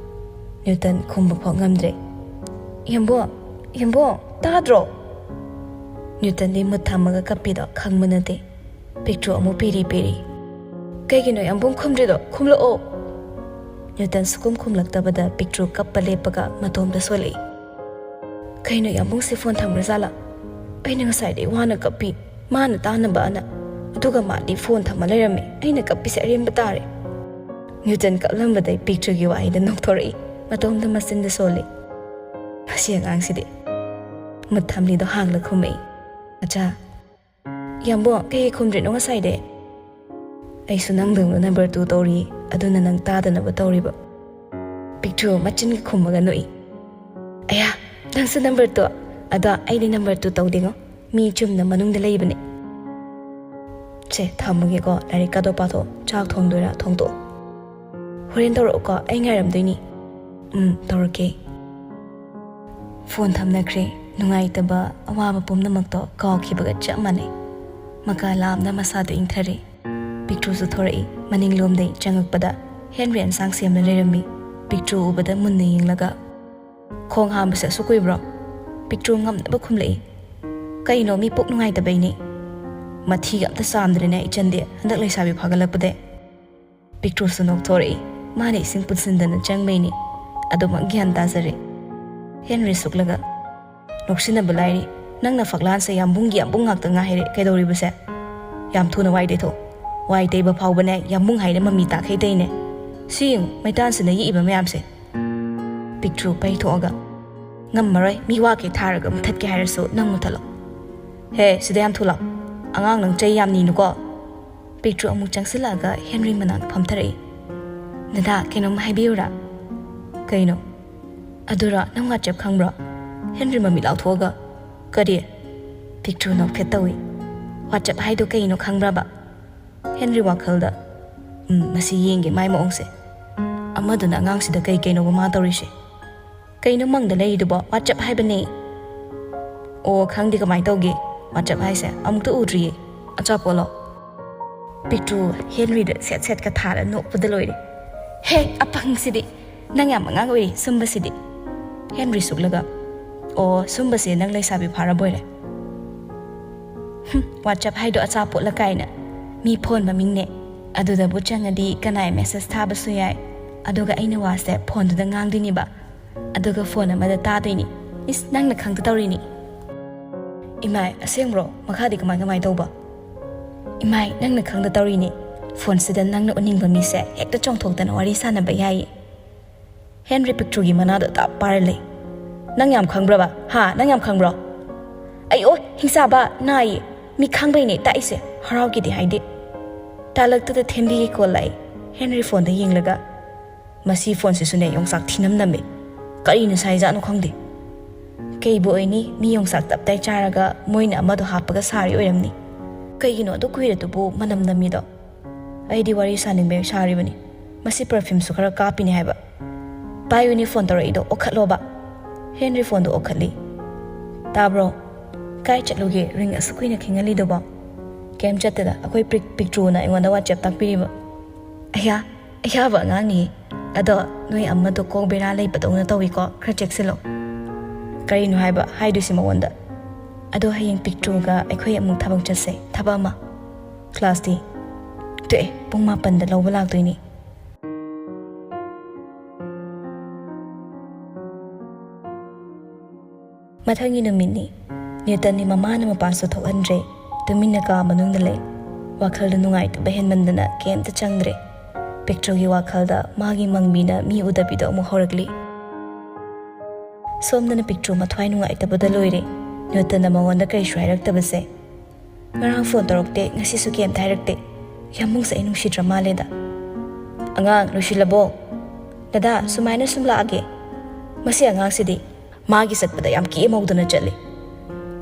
ꯅ꯭ꯌꯨꯇꯟ ꯈꯨꯝꯕ ꯐꯥꯎ ꯉꯝꯗ꯭ꯔꯦ꯫ "ꯌꯥꯝꯕꯨꯡ, ꯌꯥꯝꯕꯨꯡ, ꯇꯥꯗ꯭ꯔꯣ?" ꯅ꯭ꯌꯨꯇꯟꯗꯤ ꯃꯨꯠ ꯊꯝꯃꯒ ꯀꯞꯄꯤꯗꯣ ꯈꯪꯕ ꯅꯠꯇꯦ꯫ ꯄꯤꯛꯇ꯭ꯔꯨ ꯑꯃꯨꯛ ꯄꯤꯔꯤ ꯄꯤꯔꯤ꯫ "ꯀꯩꯒꯤꯅꯣ ꯌꯥꯝꯕꯨꯡ ꯈꯨꯝꯗ꯭ꯔꯤꯗꯣ? ꯈꯨꯝꯂꯛꯑꯣ!" ꯅ꯭ꯌꯨꯇꯟ ꯁꯨꯛꯈꯨꯝ ꯈꯨꯝꯂꯛꯇꯕꯗ ꯄꯤꯛꯇ꯭ꯔꯨ ꯀꯞꯄ ꯂꯦꯞꯄꯒ ꯃꯇꯣꯝꯇ ꯁꯣꯜꯂꯛꯏ꯫ "ꯀꯩꯅꯣ, ꯌꯥꯝꯕꯨꯡꯁꯦ ꯐꯣꯟ ꯊꯝꯈ꯭ꯔꯖꯥꯠꯂꯥ? ꯑꯩꯅ ꯉꯁꯥꯏꯗꯩ ꯋꯥꯅ ꯀꯞꯄꯤ, ꯃꯥꯅ ꯇꯥꯅꯕ ꯑꯅ꯫ ꯑꯗꯨꯒ ꯃꯥꯗꯤ ꯐꯣꯟ ꯊꯝꯃ ꯂꯩꯔꯝꯃꯤ꯫ ꯑꯩꯅ ꯀꯞꯄꯤꯁꯦ ꯑꯔꯦꯝꯕ ꯇꯥꯔꯦ꯫ ꯅ꯭ꯌꯨꯇꯟ ꯀꯞꯂꯝꯕꯗꯩ ꯄꯤꯛꯇ꯭ꯔꯨꯒꯤ ꯋꯥꯍꯩꯗ ꯅꯣꯛꯊꯣꯔꯛꯏ꯫ ꯃꯇꯣꯝꯇ ꯃꯆꯤꯟꯗ ꯁꯣꯜꯂꯤ꯫ "ꯃꯁꯤ ꯑꯉꯥꯡꯁꯤꯗꯤ"꯫ ꯃꯨꯠ ꯊꯝꯂꯤꯗꯣ ꯍꯥꯡꯂ ꯈꯨꯝꯃꯛꯏ꯫ "ꯑꯆꯥ, ꯌꯥꯝꯕꯨꯡ, ꯀꯩ ꯈꯨꯝꯗ꯭ꯔꯤꯅꯣ ꯉꯁꯥꯏꯗꯩ?" "ꯑꯩꯁꯨ ꯅꯪꯗꯧꯅ ꯅꯝꯕꯔ ꯇꯨ ꯇꯧꯔꯤ, ꯑꯗꯨꯅ ꯅꯪ ꯇꯥꯗꯅꯕ ꯇꯧꯔꯤꯕ"꯫ ꯄꯤꯛꯇ꯭ꯔꯨ ꯃꯆꯤꯟꯒ ꯈꯨꯝꯃꯒ ꯅꯣꯛꯏ꯫ "ꯑꯌꯥ, ꯅꯪꯁꯨ ꯅꯝꯕꯔ ꯇꯨ? ꯑꯗꯣ ꯑꯩꯗꯤ ꯅꯝꯕꯔ ꯇꯨ ꯇꯧꯗꯦꯉꯣ, ꯃꯤ ꯆꯨꯝꯅ ꯃꯅꯨꯡꯗ ꯂꯩꯕꯅꯦ"꯫ "ꯁꯦ, ꯊꯝꯃꯒꯦꯀꯣ, ꯂꯥꯏꯔꯤꯛꯀꯗꯣ ꯄꯥꯊꯣꯛꯑꯣ꯫ ꯆꯥꯛ ꯊꯣꯡꯗꯣꯏꯔꯥ? ꯊꯣꯡꯗꯣꯛꯑꯣ꯫ ꯍꯣꯔꯦꯟ ꯇꯧꯔꯛꯎꯀꯣ, ꯑꯩ ꯉꯥꯏꯔꯝꯗꯣꯏꯅꯤ"꯫ "ꯎꯝ, ꯇꯧꯔꯛꯀꯦ"꯫ ꯐꯣꯟ ꯊꯝꯅꯈ꯭ꯔꯦ꯫ ꯅꯨꯡꯉꯥꯏꯇꯕ, ꯑꯋꯥꯕ ꯄꯨꯝꯅꯃꯛꯇꯣ ꯀꯥꯎꯈꯤꯕꯒ ꯆꯞ ꯃꯥꯟꯅꯩ꯫ ꯃꯀꯥ ꯂꯥꯝꯅ ꯃꯁꯥꯗꯣ ꯏꯪꯊꯔꯦ꯫ ꯄꯤꯛꯇ꯭ꯔꯨꯁꯨ ꯊꯣꯔꯛꯏ꯫ ꯃꯅꯤꯡꯂꯣꯝꯗꯩ ꯆꯪꯉꯛꯄꯗ ꯍꯦꯟꯔꯤ ꯑꯦꯟꯁꯥꯡ ꯁꯦꯝꯅ ꯂꯩꯔꯝꯃꯤ꯫ ꯄꯤꯛꯇ꯭ꯔꯨ ꯎꯕꯗ ꯃꯨꯟꯅ ꯌꯦꯡꯂꯒ, "ꯈꯣꯡ ꯍꯥꯝꯕꯁꯦ ꯑꯁꯨꯛ ꯀꯨꯏꯕ꯭ꯔꯣ?" ꯄꯤꯛꯇ꯭ꯔꯨ ꯉꯝꯅꯕ ꯈꯨꯝꯂꯛꯏ꯫ "ꯀꯩꯅꯣ, ꯃꯤ ꯄꯨꯛ ꯅꯨꯡꯉꯥꯏꯇꯕꯩꯅꯦ"꯫ "ꯃꯊꯤꯒ ꯑꯝꯇ ꯆꯥꯝꯗ꯭ꯔꯦꯅꯦ ꯏꯆꯟꯗꯤ, ꯍꯟꯗꯛ ꯂꯩꯁꯥꯕꯤ ꯐꯥꯒꯠꯂꯛꯄꯗꯩ"꯫ ꯄꯤꯛꯇ꯭ꯔꯨꯁꯨ ꯅꯣꯛꯊꯣꯔꯛꯏ꯫ "ꯃꯥꯅ ꯏꯁꯤꯡ ꯄꯨꯟꯁꯤꯟꯗꯅ ꯆꯪꯕꯩꯅꯤ"꯫ ꯑꯗꯨꯃꯛ ꯒ꯭ꯌꯥꯟ ꯇꯥꯖꯔꯦ꯫ ꯍꯦꯟꯔꯤ ꯁꯨꯛꯂꯒ, "ꯅꯣꯛꯁꯤꯟꯅꯕ ꯂꯥꯏꯔꯤ, ꯅꯪꯅ ꯐꯛꯂꯥꯟꯁꯦ ꯌꯥꯝꯕꯨꯡꯒꯤ ꯌꯥꯝꯕꯨꯡ ꯉꯥꯛꯇ ꯉꯥꯏ ꯍꯥꯏꯔꯦ꯫ ꯀꯩꯗꯧꯔꯤꯕꯁꯦ? ꯌꯥꯝ ꯊꯨꯅ ꯋꯥꯏ ꯇꯩꯊꯣꯛ꯫ ꯋꯥꯏ ꯇꯩꯕ ꯐꯥꯎꯕꯅꯦ ꯌꯥꯝꯕꯨꯡ ꯍꯥꯏꯅ ꯃꯃꯤ ꯇꯥꯈꯩ ꯇꯩꯅꯦ꯫ ꯁꯤ ꯌꯦꯡꯉꯨ, ꯃꯩꯇꯥꯟꯁꯤꯅ ꯌꯦꯛꯏꯕ ꯃꯌꯥꯝꯁꯦ"꯫ ꯄꯤꯛꯇ꯭ꯔꯨ ꯄꯩꯊꯣꯛꯑꯒ, "ꯉꯝꯃꯔꯣꯏ, ꯃꯤ ꯋꯥꯈꯩ ꯊꯥꯔꯒ ꯃꯨꯊꯠꯀꯦ ꯍꯥꯏꯔꯁꯨ ꯅꯪ ꯃꯨꯊꯠꯂꯣ꯫ ꯍꯦ, ꯁꯤꯗ ꯌꯥꯝ ꯊꯨꯂꯥꯎ꯫ ꯑꯉꯥꯡ ꯅꯪ ꯆꯩ ꯌꯥꯝ ꯅꯤꯅꯨꯀꯣ"꯫ ꯄꯤꯛꯇ꯭ꯔꯨ ꯑꯃꯨꯛ ꯆꯪꯁꯤꯜꯂꯛꯑꯒ ꯍꯦꯟꯔꯤ ꯃꯅꯥꯛꯇ ꯐꯝꯊꯔꯛꯏ꯫ "ꯗꯗꯥ, ꯀꯩꯅꯣꯝ ꯍꯥꯏꯕꯤꯌꯨꯔꯥ?" "ꯀꯩꯅꯣ?" "ꯑꯗꯨꯔꯣ, ꯅꯪ ꯋꯥꯆꯦꯞ ꯈꯪꯕ꯭ꯔꯣ?" ꯍꯦꯟꯔꯤ ꯃꯃꯤꯠ ꯂꯥꯎꯊꯣꯛꯑꯒ, "ꯀꯔꯤ?" ꯄꯤꯛꯇ꯭ꯔꯨ ꯅꯣꯛꯐꯦꯠ ꯇꯧꯏ꯫ "ꯋꯥꯆꯦꯞ ꯍꯥꯏꯗꯣ ꯀꯩꯅꯣ ꯈꯪꯕ꯭ꯔꯕ?" ꯍꯦꯟꯔꯤ ꯋꯥꯈꯜꯗ, "ꯎꯝ, ꯃꯁꯤ ꯌꯦꯡꯒꯦ ꯃꯥꯏ ꯃꯑꯣꯡꯁꯦ꯫ ꯑꯃꯗꯨꯅ ꯑꯉꯥꯡꯁꯤꯗ ꯀꯩ ꯀꯩꯅꯣꯕ ꯃꯥ ꯇꯧꯔꯤꯁꯦ? ꯀꯩꯅꯣ ꯃꯪꯗ ꯂꯩꯔꯤꯗꯨꯕꯣ? ꯋꯥꯆꯦꯞ ꯍꯥꯏꯕꯅꯦ"꯫ "ꯑꯣ, ꯈꯪꯗꯦ, ꯀꯃꯥꯏꯅ ꯇꯧꯒꯦ? ꯋꯥꯆꯦꯞ ꯍꯥꯏꯁꯦ ꯑꯃꯨꯛꯇ ꯎꯗ꯭ꯔꯤꯌꯦ꯫ ꯑꯆꯥꯄꯣꯠꯂꯣ?" ꯄꯤꯛꯇ꯭ꯔꯨ ꯍꯦꯟꯔꯤꯗ ꯁꯦꯠ ꯁꯦꯠꯀ ꯊꯥꯔ ꯅꯣꯛꯄꯗ ꯂꯣꯏꯔꯦ꯫ "ꯍꯦ, ꯑꯄꯪꯁꯤꯗꯤ! ꯅꯪ ꯌꯥꯝ ꯑꯉꯥꯡ ꯑꯣꯏꯔꯤ, ꯁꯨꯝꯕꯁꯤꯗꯤ"꯫ ꯍꯦꯟꯔꯤ ꯁꯨꯛꯂꯒ, "ꯑꯣ, ꯁꯨꯝꯕꯁꯦ ꯅꯪ ꯂꯩꯁꯥꯕꯤ ꯐꯥꯔꯕꯣꯏꯔꯦ"꯫ "ꯍꯨꯝ, ꯋꯥꯆꯦꯞ ꯍꯥꯏꯗꯣ ꯑꯆꯥꯄꯣꯠꯂ ꯀꯥꯏꯅ꯫ ꯃꯤ ꯐꯣꯟ ꯃꯃꯤꯡꯅꯦ꯫ ꯑꯗꯨꯗꯕꯨ ꯆꯪꯉꯗꯤ ꯀꯅꯥꯏ ꯃꯦꯁꯦꯖ ꯊꯥꯕꯁꯨ ꯌꯥꯏ꯫ ꯑꯗꯨꯒ ꯑꯩꯅ ꯋꯥꯁꯦ ꯐꯣꯟꯗꯨꯗ ꯉꯥꯡꯗꯣꯏꯅꯦꯕ꯫ ꯑꯗꯨꯒ ꯐꯣꯟ ꯑꯃꯗ ꯇꯥꯗꯣꯏꯅꯤ꯫ ꯏꯁ, ꯅꯪꯅ ꯈꯪꯗ ꯇꯧꯔꯤꯅꯤ"꯫ "ꯏꯃꯥꯏ, ꯑꯁꯦꯡꯕ꯭ꯔꯣ? ꯃꯈꯥꯗꯤ ꯀꯃꯥꯏ ꯀꯃꯥꯏ ꯇꯧꯕ?" "ꯏꯃꯥꯏ, ꯅꯪꯅ ꯈꯪꯗ ꯇꯧꯔꯤꯅꯦ꯫ ꯐꯣꯟꯁꯤꯗ ꯅꯪꯅ ꯎꯅꯤꯡꯕ ꯃꯤꯁꯦ ꯍꯦꯛꯇ ꯆꯣꯡꯊꯣꯛꯇꯅ ꯋꯥꯔꯤ ꯁꯥꯟꯅꯕ ꯌꯥꯏꯌꯦ꯫ ꯍꯦꯟꯔꯤ ꯄꯤꯛꯇ꯭ꯔꯨꯒꯤ ꯃꯅꯥꯗꯣ ꯇꯞ ꯄꯥꯏꯔ ꯂꯩ꯫ ꯅꯪ ꯌꯥꯝ ꯈꯪꯕ꯭ꯔꯕ? ꯍꯥ? ꯅꯪ ꯌꯥꯝ ꯈꯪꯕ꯭ꯔꯣ?" "ꯑꯩ, ꯑꯣ, ꯍꯤꯡꯆꯥꯕ, ꯅꯥꯏꯌꯦ꯫ ꯃꯤ ꯈꯪꯕꯩꯅꯦ ꯇꯥꯛꯏꯁꯦ, ꯍꯔꯥꯎꯒꯦꯗꯤ ꯍꯥꯏꯗꯦ꯫" ꯇꯥꯂꯛꯇꯨꯗ ꯊꯦꯝꯕꯤꯒꯤ ꯀꯣꯜ ꯂꯥꯛꯏ꯫ ꯍꯦꯟꯔꯤ ꯐꯣꯟꯗ ꯌꯦꯡꯂꯒ, "ꯃꯁꯤ ꯐꯣꯟꯁꯤꯁꯨꯅꯦ ꯌꯣꯡꯆꯥꯛ ꯊꯤꯅꯝ ꯅꯝꯃꯦ꯫ ꯀꯔꯤꯅ ꯁꯥꯏꯖꯥꯠꯅꯣ ꯈꯪꯗꯦ꯫" ꯀꯩꯕꯨ ꯑꯣꯏꯅꯤ, ꯃꯤ ꯌꯣꯡꯆꯥꯛ ꯇꯞꯇꯥꯏ ꯆꯥꯔꯒ ꯃꯣꯏꯅ ꯑꯃꯗꯣ ꯍꯥꯞꯄꯒ ꯁꯥꯔꯤ ꯑꯣꯏꯔꯝꯅꯤ꯫ ꯀꯩꯒꯤꯅꯣ ꯑꯗꯨ ꯀꯨꯏꯔꯗꯨꯕꯨ ꯃꯅꯝ ꯅꯝꯃꯤꯗꯣ? ꯑꯩꯗꯤ ꯋꯥꯔꯤ ꯁꯥꯅꯤꯡꯕꯩ ꯁꯥꯔꯤꯕꯅꯤ꯫ ꯃꯁꯤ perfumeꯁꯨ ꯈꯔ ꯀꯥꯞꯄꯤꯅꯤ ꯍꯥꯏꯕ꯫ "ꯄꯥꯏꯌꯨꯅꯦ, ꯐꯣꯟ ꯇꯧꯔꯛꯏꯗꯣ, ꯑꯣꯛꯈꯠꯂꯣꯕ꯫" ꯍꯦꯟꯔꯤ ꯐꯣꯟꯗꯣ ꯑꯣꯛꯈꯠꯂꯤ꯫ "ꯇꯥꯕ꯭ꯔꯣ? ꯀꯥꯏ ꯆꯠꯂꯨꯒꯦ ꯔꯤꯡ ꯑꯁꯨꯛ ꯀꯨꯏꯅ ꯈꯤꯡꯍꯜꯂꯤꯗꯨꯕꯣ?" "ꯀꯩꯝ ꯆꯠꯇꯦꯗ, ꯑꯩꯈꯣꯏ ꯄꯤꯛ-, ꯄꯤꯛꯇ꯭ꯔꯨꯅ ꯑꯩꯉꯣꯟꯗ WhatsApp ꯇꯥꯛꯄꯤꯔꯤꯕ꯫" "ꯑꯌꯥ, ꯑꯌꯥꯕ ꯑꯉꯥꯡꯅꯤ꯫ ꯑꯗꯣ ꯅꯣꯏ ꯑꯃꯗꯣ ꯀꯣꯛ ꯕꯦꯔꯥ ꯂꯩꯕꯗꯧꯅ ꯇꯧꯏꯀꯣ, ꯈꯔ ꯆꯦꯛꯁꯤꯜꯂꯣ꯫" "ꯀꯔꯤꯅꯣ ꯍꯥꯏꯕ ꯍꯥꯏꯗꯣꯏꯁꯤ ꯃꯉꯣꯟꯗ?" "ꯑꯗꯣ ꯍꯌꯦꯡ ꯄꯤꯛꯇ꯭ꯔꯨꯒ ꯑꯩꯈꯣꯏ ꯑꯃꯨꯛ ꯊꯕꯛ ꯆꯠꯁꯦ, ꯊꯕꯛ ꯑꯃ꯫" "ꯀ꯭ꯂꯥꯁꯇꯤ?" "ꯇꯣꯛꯑꯦ, ꯄꯨꯡ ꯃꯥꯄꯟꯗ ꯂꯧꯕ ꯂꯥꯛꯇꯣꯏꯅꯤ꯫" ꯃꯊꯪꯒꯤ ꯅꯨꯃꯤꯠꯅꯤ꯫ ꯅ꯭ꯌꯨꯇꯟꯗꯤ ꯃꯃꯥꯅ ꯃꯄꯥꯟꯁꯨ ꯊꯣꯛꯍꯟꯗ꯭ꯔꯦ꯫ ꯇꯨꯃꯤꯟꯅ ꯀꯥ ꯃꯅꯨꯡꯗ ꯂꯩ꯫ ꯋꯥꯈꯜꯗ ꯅꯨꯡꯉꯥꯏꯇꯕ ꯍꯦꯟꯃꯟꯗꯅ ꯀꯩꯝꯇ ꯆꯪꯗ꯭ꯔꯦ꯫ ꯄꯤꯛꯇ꯭ꯔꯨꯒꯤ ꯋꯥꯈꯜꯗ ꯃꯥꯒꯤ ꯃꯪꯕꯤꯅ ꯃꯤ ꯎꯗꯕꯤꯗꯣ ꯑꯃꯨꯛ ꯍꯧꯔꯛꯂꯤ꯫ ꯁꯣꯝꯗꯅ ꯄꯤꯛꯇ꯭ꯔꯨ ꯃꯊ꯭ꯋꯥꯏ ꯅꯨꯡꯉꯥꯏꯇꯕꯗ ꯂꯣꯏꯔꯦ꯫ ꯅ꯭ꯌꯨꯇꯟꯅ ꯃꯉꯣꯟꯗ ꯀꯔꯤꯁꯨ ꯍꯥꯏꯔꯛꯇꯕꯁꯦ꯫ ꯉꯔꯥꯡ ꯐꯣꯟ ꯇꯧꯔꯛꯇꯦ, ꯉꯁꯤꯁꯨ ꯀꯩꯝꯇ ꯍꯥꯏꯔꯛꯇꯦ꯫ ꯌꯥꯝꯕꯨꯡꯁꯦ ꯑꯩ ꯅꯨꯡꯁꯤꯗ꯭ꯔ ꯃꯥꯜꯂꯦꯗ꯫ "ꯑꯉꯥꯡ, ꯂꯣꯏꯁꯤꯜꯂꯕꯣ? ꯗꯗꯥ, ꯁꯨꯃꯥꯏꯅ ꯁꯨꯝ ꯂꯥꯛꯑꯒꯦ꯫ ꯃꯁꯤ ꯑꯉꯥꯡꯁꯤꯗꯤ ꯃꯥꯒꯤ ꯆꯠꯄꯗ ꯌꯥꯝ ꯀꯦꯃꯧꯗꯅ ꯆꯠꯂꯤ꯫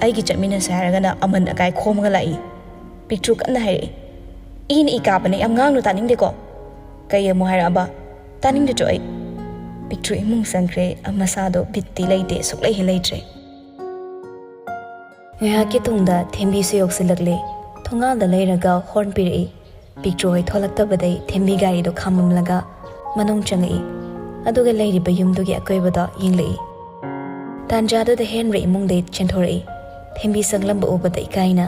ꯑꯩꯒꯤ ꯆꯠꯃꯤꯟꯅꯁꯦ ꯍꯥꯏꯔꯒꯅ ꯑꯃꯟ ꯑꯀꯥꯏ ꯈꯣꯝꯃꯒ ꯂꯥꯛꯏ꯫" ꯄꯤꯛꯇ꯭ꯔꯨ ꯀꯟꯅ ꯍꯥꯏꯔꯛꯏ꯫ "ꯏꯅ ꯏ ꯀꯥꯕꯅꯦ, ꯌꯥꯝ ꯉꯥꯡꯅꯨ, ꯇꯥꯅꯤꯡꯗꯦꯀꯣ꯫" "ꯀꯩ ꯑꯃꯨꯛ ꯍꯥꯏꯔꯛꯑꯕ? ꯇꯥꯅꯤꯡꯗ꯭ꯔꯁꯨ ꯑꯩ꯫" ꯄꯤꯛꯇ꯭ꯔꯨ ꯏꯃꯨꯡ ꯆꯪꯈ꯭ꯔꯦ꯫ ꯃꯁꯥꯗꯣ ꯕꯤꯠꯇꯤ ꯂꯩꯇꯦ, ꯁꯨꯛꯂꯩ ꯍꯦꯛ ꯂꯩꯇ꯭ꯔꯦ꯫ ꯉꯥꯏꯍꯥꯛꯀꯤ ꯇꯨꯡꯗ ꯊꯦꯝꯕꯤꯁꯨ ꯌꯧꯁꯤꯜꯂꯛꯂꯦ꯫ ꯊꯣꯡꯒꯥꯜꯗ ꯂꯩꯔꯒ ꯍꯣꯔꯟ ꯄꯤꯔꯛꯏ꯫ ꯄꯤꯛꯇ꯭ꯔꯨ ꯍꯣꯏ ꯊꯣꯛꯂꯛꯇꯕꯗꯩ ꯊꯦꯝꯕꯤ ꯒꯥꯔꯤꯗꯣ ꯈꯥꯝꯃꯝꯂꯒ ꯃꯅꯨꯡ ꯆꯪꯉꯛꯏ꯫ ꯑꯗꯨꯒ ꯂꯩꯔꯤꯕ ꯌꯨꯝꯗꯨꯒꯤ ꯑꯀꯣꯏꯕꯗꯣ ꯌꯦꯡꯂꯛꯏ꯫ ꯇꯥꯟꯖꯥꯗꯨꯗ ꯍꯦꯟꯔꯤ ꯏꯃꯨꯡꯗꯩ ꯆꯦꯟꯊꯣꯔꯛꯏ꯫ ꯊꯦꯝꯕꯤ ꯆꯪꯂꯝꯕ ꯎꯕꯗ ꯏꯀꯥꯏꯅ,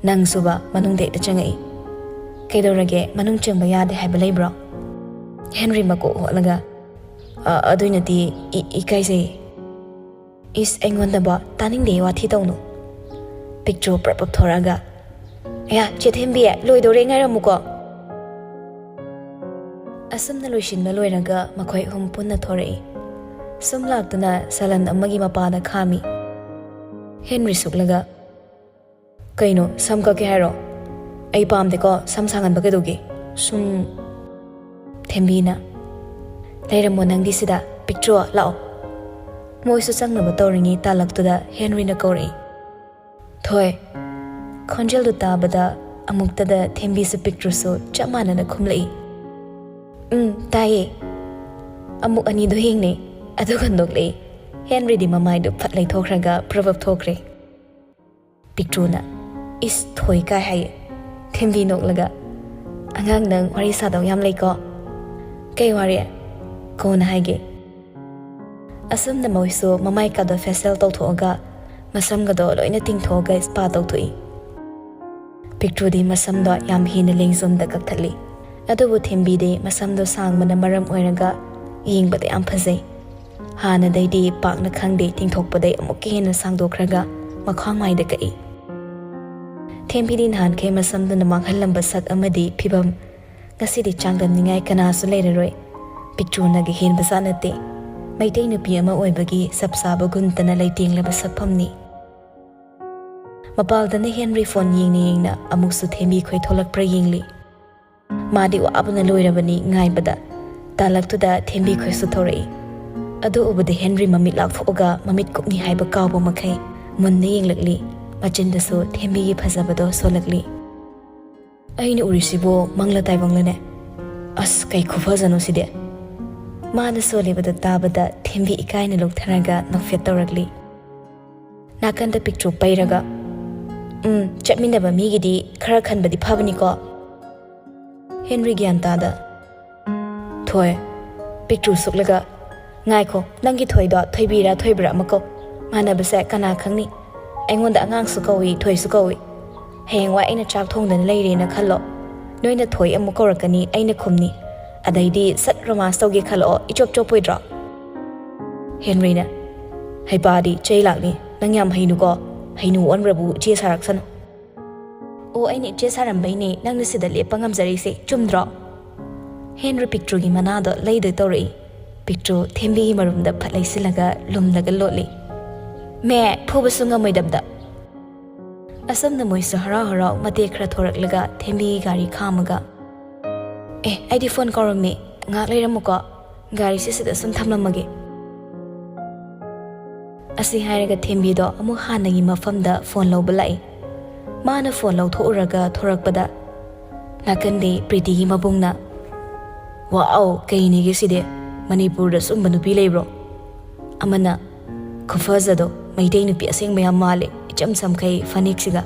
"ꯅꯪꯁꯨꯕ ꯃꯅꯨꯡꯗ ꯍꯦꯛꯇ ꯆꯪꯉꯛꯏ꯫ ꯀꯩꯗꯧꯔꯒꯦ? ꯃꯅꯨꯡ ꯆꯪꯕ ꯌꯥꯗꯦ ꯍꯥꯏꯕ ꯂꯩꯕ꯭ꯔꯣ?" ꯍꯦꯟꯔꯤ ꯃꯀꯣꯛ ꯍꯣꯠꯂꯒ, "ꯑ, ꯑꯗꯨꯏ ꯅꯠꯇꯦ, ꯏ-, ꯏꯀꯥꯏꯖꯩ꯫" "ꯏꯁ, ꯑꯩꯉꯣꯟꯗꯕꯣ? ꯇꯥꯅꯤꯡꯗꯦ, ꯋꯥꯊꯤ ꯇꯧꯅꯨ꯫ ꯄꯤꯛꯇ꯭ꯔꯨ ꯄ꯭ꯔꯞ ꯄ꯭ꯔꯞ ꯊꯣꯔꯛꯑꯒ, "ꯑꯌꯥ, ꯆꯦ ꯊꯦꯝꯕꯤ, ꯂꯣꯏꯗꯧꯔꯦ, ꯉꯥꯏꯔꯝꯃꯨꯀꯣ꯫" ꯑꯁꯨꯝꯅ ꯂꯣꯏꯁꯤꯟꯕ ꯂꯣꯏꯔꯒ ꯃꯈꯣꯏ ꯑꯍꯨꯝ ꯄꯨꯟꯅ ꯊꯣꯔꯛꯏ꯫ ꯁꯨꯝ ꯂꯥꯛꯇꯨꯅ ꯁꯂꯟ ꯑꯃꯒꯤ ꯃꯄꯥꯗ ꯈꯥꯝꯃꯤ꯫ ꯍꯦꯟꯔꯤ ꯁꯨꯛꯂꯒ, "ꯀꯩꯅꯣ, ꯁꯝ ꯀꯛꯀꯦ ꯍꯥꯏꯔꯣ? ꯑꯩ ꯄꯥꯝꯗꯦꯀꯣ, ꯁꯝ ꯁꯥꯡꯍꯟꯕ ꯀꯩꯗꯧꯒꯦ? ꯁꯨꯝ꯫" ꯊꯦꯝꯕꯤꯅ, "ꯂꯩꯔꯝꯃꯣ ꯅꯪꯗꯤ ꯁꯤꯗ, ꯄꯤꯛꯇ꯭ꯔꯨ, ꯂꯥꯛꯑꯣ꯫" ꯃꯣꯏꯁꯨ ꯆꯪꯅꯕ ꯇꯧꯔꯤꯉꯩ ꯇꯥꯂꯛꯇꯨꯗ ꯍꯦꯟꯔꯤꯅ ꯀꯧꯔꯛꯏ꯫ "ꯊꯣꯏ꯫" ꯈꯣꯟꯖꯦꯜꯗꯨ ꯇꯥꯕꯗ ꯑꯃꯨꯛꯇꯗ ꯊꯦꯝꯕꯤꯁꯨ ꯄꯤꯛꯇ꯭ꯔꯨꯁꯨ ꯆꯞ ꯃꯥꯟꯅꯅ ꯈꯨꯝꯂꯛꯏ꯫ "ꯎꯝ, ꯇꯥꯏꯌꯦ꯫" ꯑꯃꯨꯛ ꯑꯅꯤꯗꯨ ꯌꯦꯡꯅꯩ, ꯑꯗꯨꯒ ꯅꯣꯛꯂꯛꯏ꯫ ꯍꯦꯟꯔꯤꯗꯤ ꯃꯃꯥꯏꯗꯨ ꯐꯠ ꯂꯩꯊꯣꯛꯈ꯭ꯔꯒ ꯄ꯭ꯔꯞ ꯄ꯭ꯔꯞ ꯊꯣꯛꯈ꯭ꯔꯦ꯫ ꯄꯤꯛꯇ꯭ꯔꯨꯅ, "ꯏꯁ, ꯊꯣꯏ ꯀꯥꯏ ꯍꯥꯏꯌꯦ?" ꯊꯦꯝꯕꯤ ꯅꯣꯛꯂꯒ, "ꯑꯉꯥꯡ, ꯅꯪ ꯋꯥꯔꯤ ꯁꯥꯗꯧ ꯌꯥꯝ ꯂꯩꯀꯣ꯫" "ꯀꯩ ꯋꯥꯔꯤ?" "ꯀꯣꯟꯅ ꯍꯥꯏꯒꯦ꯫" ꯑꯁꯨꯝꯅ ꯃꯣꯏꯁꯨ ꯃꯃꯥꯏꯀꯥꯗꯣ ꯐꯦꯁꯤꯌꯦꯜ ꯇꯧꯊꯣꯛꯑꯒ ꯃꯁꯝꯒꯗꯣ ꯂꯣꯏꯅ ꯇꯤꯡꯊꯣꯛꯑꯒ ꯁ꯭ꯄꯥ ꯇꯧꯊꯣꯛꯏ꯫ ꯄꯤꯛꯇ꯭ꯔꯨꯗꯤ ꯃꯁꯝꯗꯣ ꯌꯥꯝ ꯍꯦꯟꯅ ꯂꯦꯡꯖꯨꯝꯗ ꯀꯛꯊꯠꯂꯤ꯫ ꯑꯗꯨꯕꯨ ꯊꯦꯝꯕꯤꯗꯤ ꯃꯁꯝꯗꯣ ꯁꯥꯡꯕꯅ ꯃꯔꯝ ꯑꯣꯏꯔꯒ ꯌꯦꯡꯕꯗ ꯌꯥꯝ ꯐꯖꯩ꯫ ꯍꯥꯟꯅꯗꯩꯗꯤ ꯄꯥꯛꯅ ꯈꯪꯗꯦ, ꯇꯤꯡꯊꯣꯛꯄꯗꯩ ꯑꯃꯨꯛꯀ ꯍꯦꯟꯅ ꯁꯥꯡꯗꯣꯛꯈ꯭ꯔꯒ ꯃꯈ꯭ꯋꯥꯡ ꯃꯥꯏꯗ ꯀꯛꯏ꯫ ꯊꯦꯝꯕꯤꯗꯤ ꯅꯍꯥꯟꯈꯩ ꯃꯁꯝꯗꯨꯅ ꯃꯥꯡꯍꯜꯂꯝꯕ ꯁꯛ ꯑꯃꯗꯤ ꯐꯤꯕꯝ ꯉꯁꯤꯗꯤ ꯆꯥꯡꯗꯝꯅꯤꯡꯉꯥꯏ ꯀꯅꯥꯁꯨ ꯂꯩꯔꯔꯣꯏ꯫ ꯄꯤꯛꯇ꯭ꯔꯨꯅꯒ ꯍꯦꯟꯕꯖꯥꯠ ꯅꯠꯇꯦ꯫ ꯃꯩꯇꯩ ꯅꯨꯄꯤ ꯑꯃ ꯑꯣꯏꯕꯒꯤ ꯆꯞ ꯆꯥꯕ ꯒꯨꯟꯇꯅ ꯂꯩꯇꯦꯡꯂꯕ ꯁꯛꯐꯝꯅꯤ꯫ ꯃꯄꯥꯜꯗꯅ ꯍꯦꯟꯔꯤ ꯐꯣꯟ ꯌꯦꯡꯅ ꯌꯦꯡꯅ ꯑꯃꯨꯛꯁꯨ ꯊꯦꯝꯕꯤ ꯈꯣꯏ ꯊꯣꯛꯂꯛꯄ꯭ꯔꯥ ꯌꯦꯡꯂꯤ꯫ ꯃꯥꯗꯤ ꯋꯥꯕꯅ ꯂꯣꯏꯔꯕꯅꯤ ꯉꯥꯏꯕꯗ꯫ ꯇꯥꯂꯛꯇꯨꯗ ꯊꯦꯝꯕꯤ ꯈꯣꯏꯁꯨ ꯊꯣꯔꯛꯏ꯫ ꯑꯗꯨ ꯎꯕꯗ ꯍꯦꯟꯔꯤ ꯃꯃꯤꯠ ꯂꯥꯎꯊꯣꯛꯑꯒ ꯃꯃꯤꯠ ꯀꯨꯞꯅꯤ ꯍꯥꯏꯕ ꯀꯥꯎꯕ ꯃꯈꯩ ꯃꯨꯟꯅ ꯌꯦꯡꯂꯛꯂꯤ꯫ ꯃꯆꯤꯟꯗꯁꯨ ꯊꯦꯝꯕꯤꯒꯤ ꯐꯖꯕꯗꯣ ꯁꯣꯜꯂꯛꯂꯤ꯫ "ꯑꯩꯅ ꯎꯔꯤꯁꯤꯕꯨ ꯃꯪꯂ ꯇꯥꯏꯕꯪꯂꯅꯦ? ꯑꯁ, ꯀꯩ ꯈꯨꯐꯖꯅꯣ ꯁꯤꯗꯤ!" ꯃꯥꯅ ꯁꯣꯜꯂꯤꯕꯗꯨ ꯇꯥꯕꯗ ꯊꯦꯝꯕꯤ ꯏꯀꯥꯏꯅ ꯂꯣꯛꯊꯔꯒ ꯅꯣꯛꯐꯦꯠ ꯇꯧꯔꯛꯂꯤ꯫ ꯅꯥꯀꯟꯗ ꯄꯤꯛꯇ꯭ꯔꯨ ꯄꯩꯔꯒ, "ꯎꯝ, ꯆꯠꯃꯤꯟꯅꯕ ꯃꯤꯒꯤꯗꯤ ꯈꯔ ꯈꯟꯕꯗꯤ ꯐꯕꯅꯤꯀꯣ꯫" ꯍꯦꯟꯔꯤ ꯒ꯭ꯌꯥꯟ ꯇꯥꯗ, "ꯊꯣꯏ꯫" ꯄꯤꯛꯇ꯭ꯔꯨ ꯁꯨꯛꯂꯒ, "ꯉꯥꯏꯈꯣ, ꯅꯪꯒꯤ ꯊꯣꯏꯗꯣ ꯊꯣꯏꯕꯤꯔꯥ ꯊꯣꯏꯕ꯭ꯔꯥ ꯑꯃ ꯀꯧ꯫ ꯃꯥꯟꯅꯕꯁꯦ ꯀꯅꯥ ꯈꯪꯅꯤ? ꯑꯩꯉꯣꯟꯗ ꯑꯉꯥꯡꯁꯨ ꯀꯧꯏ, ꯊꯣꯏꯁꯨ ꯀꯧꯏ꯫ ꯍꯌꯦꯡꯋꯥꯏ ꯑꯩꯅ ꯆꯥꯛ ꯊꯣꯡꯗꯅ ꯂꯩꯔꯦꯅ ꯈꯜꯂꯣ꯫ ꯅꯣꯏꯅ ꯊꯣꯏ ꯑꯃꯨꯛ ꯀꯧꯔꯛꯀꯅꯤ, ꯑꯩꯅ ꯈꯨꯝꯅꯤ꯫ ꯑꯗꯩꯗꯤ ꯁꯠ ꯔꯣꯃꯥꯟꯁ ꯇꯧꯒꯦ ꯈꯜꯂꯛꯑꯣ, ꯏꯆꯣꯞ ꯆꯣꯞꯄꯣꯏꯗ꯭ꯔꯣ?" ꯍꯦꯟꯔꯤꯅ, "ꯍꯩꯄꯥꯗꯤ, ꯆꯩ ꯂꯥꯛꯅꯤ꯫ ꯅꯪ ꯌꯥꯝ ꯍꯩꯅꯨꯀꯣ꯫ ꯍꯩꯅꯨ ꯑꯣꯟꯕ꯭ꯔꯕꯨ ꯏꯆꯦ ꯁꯥꯔꯛꯁꯅꯨ꯫ ꯑꯣ, ꯑꯩꯅ ꯏꯆꯦ ꯁꯥꯔꯝꯕꯩꯅꯦ ꯅꯪꯅ ꯁꯤꯗ ꯂꯦꯞꯄ ꯉꯝꯖꯔꯤꯁꯦ, ꯆꯨꯝꯗ꯭ꯔꯣ? ꯍꯦꯟꯔꯤ ꯄꯤꯛꯇ꯭ꯔꯨꯒꯤ ꯃꯅꯥꯗꯣ ꯂꯩꯗꯣꯏ ꯇꯧꯔꯛꯏ꯫ ꯄꯤꯛꯇ꯭ꯔꯨ ꯊꯦꯝꯕꯤꯒꯤ ꯃꯔꯨꯝꯗ ꯐꯠ ꯂꯩꯁꯤꯜꯂꯒ ꯂꯨꯝꯂꯒ ꯂꯣꯠꯂꯤ꯫ ꯃꯦ, ꯐꯨꯕꯁꯨ ꯉꯝꯃꯣꯏꯗꯕꯗ꯫ ꯑꯁꯨꯝꯅ ꯃꯣꯏꯁꯨ ꯍꯔꯥꯎ ꯍꯔꯥꯎ ꯃꯇꯦꯛ ꯈꯔ ꯊꯣꯔꯛꯂꯒ ꯊꯦꯝꯕꯤꯒꯤ ꯒꯥꯔꯤ ꯈꯥꯝꯃꯒ, "ꯑꯦ, ꯑꯩꯗꯤ ꯐꯣꯟ ꯀꯧꯔꯝꯃꯦ, ꯉꯥꯏꯍꯥꯛ ꯂꯩꯔꯝꯃꯨꯀꯣ, ꯒꯥꯔꯤꯁꯦ ꯁꯤꯗ ꯁꯨꯝ ꯊꯝꯂꯝꯃꯒꯦ꯫" ꯑꯁꯤ ꯍꯥꯏꯔꯒ ꯊꯦꯝꯕꯤꯗꯣ ꯑꯃꯨꯛ ꯍꯥꯟꯅꯒꯤ ꯃꯐꯝꯗ ꯐꯣꯟ ꯂꯧꯕ ꯂꯥꯛꯏ꯫ ꯃꯥꯅ ꯐꯣꯟ ꯂꯧꯊꯣꯛꯎꯔꯒ ꯊꯣꯔꯛꯄꯗ ꯅꯥꯀꯟꯗꯤ ꯄ꯭ꯔꯤꯇꯤꯒꯤ ꯃꯕꯨꯡꯅ, "ꯋꯥꯎ, ꯀꯩꯅꯤꯒꯦ ꯁꯤꯗꯤ? ꯃꯅꯤꯄꯨꯔꯗ ꯁꯨꯝꯕ ꯅꯨꯄꯤ ꯂꯩꯕ꯭ꯔꯣ?" ꯑꯃꯅ, "ꯈꯨꯐꯖꯗꯣ, ꯃꯩꯇꯩ ꯅꯨꯄꯤ ꯑꯁꯦꯡꯕ ꯌꯥꯝ ꯃꯥꯜꯂꯦ, ꯏꯆꯝ ꯆꯝꯈꯩ ꯐꯅꯦꯛꯁꯤꯒ꯫"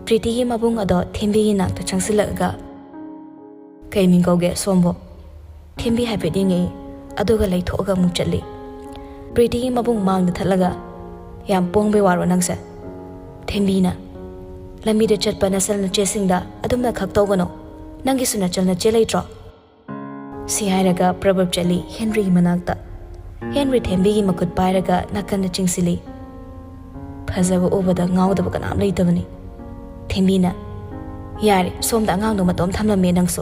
ꯄ꯭ꯔꯤꯇꯤꯒꯤ ꯃꯕꯨꯡ ꯑꯗꯣ ꯊꯦꯝꯕꯤꯒꯤ ꯅꯥꯛꯇ ꯆꯪꯁꯤꯜꯂꯛꯑꯒ, "ꯀꯩ ꯃꯤꯡ ꯀꯧꯒꯦ ꯁꯣꯝꯕꯣ?" ꯊꯦꯝꯕꯤ ꯍꯥꯏꯐꯦꯠ ꯌꯦꯡꯉꯛꯏ, ꯑꯗꯨꯒ ꯂꯩꯊꯣꯛꯑꯒ ꯑꯃꯨꯛ ꯆꯠꯂꯤ꯫ ꯄ꯭ꯔꯤꯇꯤꯒꯤ ꯃꯕꯨꯡ ꯃꯥꯡꯗ ꯊꯠꯂꯒ, "ꯌꯥꯝ ꯄꯣꯡꯕꯩ ꯋꯥꯔꯣ ꯅꯪꯁꯦ?" ꯊꯦꯝꯕꯤꯅ, "ꯂꯝꯕꯤꯗ ꯆꯠꯄ ꯅꯆꯜ ꯅꯆꯦꯁꯤꯡꯗ ꯑꯗꯨꯝꯅ ꯈꯛ ꯇꯧꯒꯅꯣ꯫ ꯅꯪꯒꯤꯁꯨ ꯅꯆꯜ ꯅꯆꯦ ꯂꯩꯇ꯭ꯔꯣ?" ꯁꯤ ꯍꯥꯏꯔꯒ ꯄ꯭ꯔꯕꯞ ꯆꯠꯂꯤ ꯍꯦꯟꯔꯤꯒꯤ ꯃꯅꯥꯛꯇ꯫ ꯍꯦꯟꯔꯤ ꯊꯦꯝꯕꯤꯒꯤ ꯃꯈꯨꯠ ꯄꯥꯏꯔꯒ ꯅꯥꯀꯟꯗ ꯆꯤꯡꯁꯤꯜꯂꯤ꯫ ꯐꯖꯕ ꯎꯕꯗ ꯉꯥꯎꯗꯕ ꯀꯅꯥꯝ ꯂꯩꯇꯕꯅꯤ꯫ ꯊꯦꯝꯕꯤꯅ, "ꯌꯥꯔꯦ, ꯁꯣꯝꯗ ꯑꯉꯥꯡꯗꯣ ꯃꯇꯣꯝ ꯊꯝꯂꯝꯃꯦ ꯅꯪꯁꯨ꯫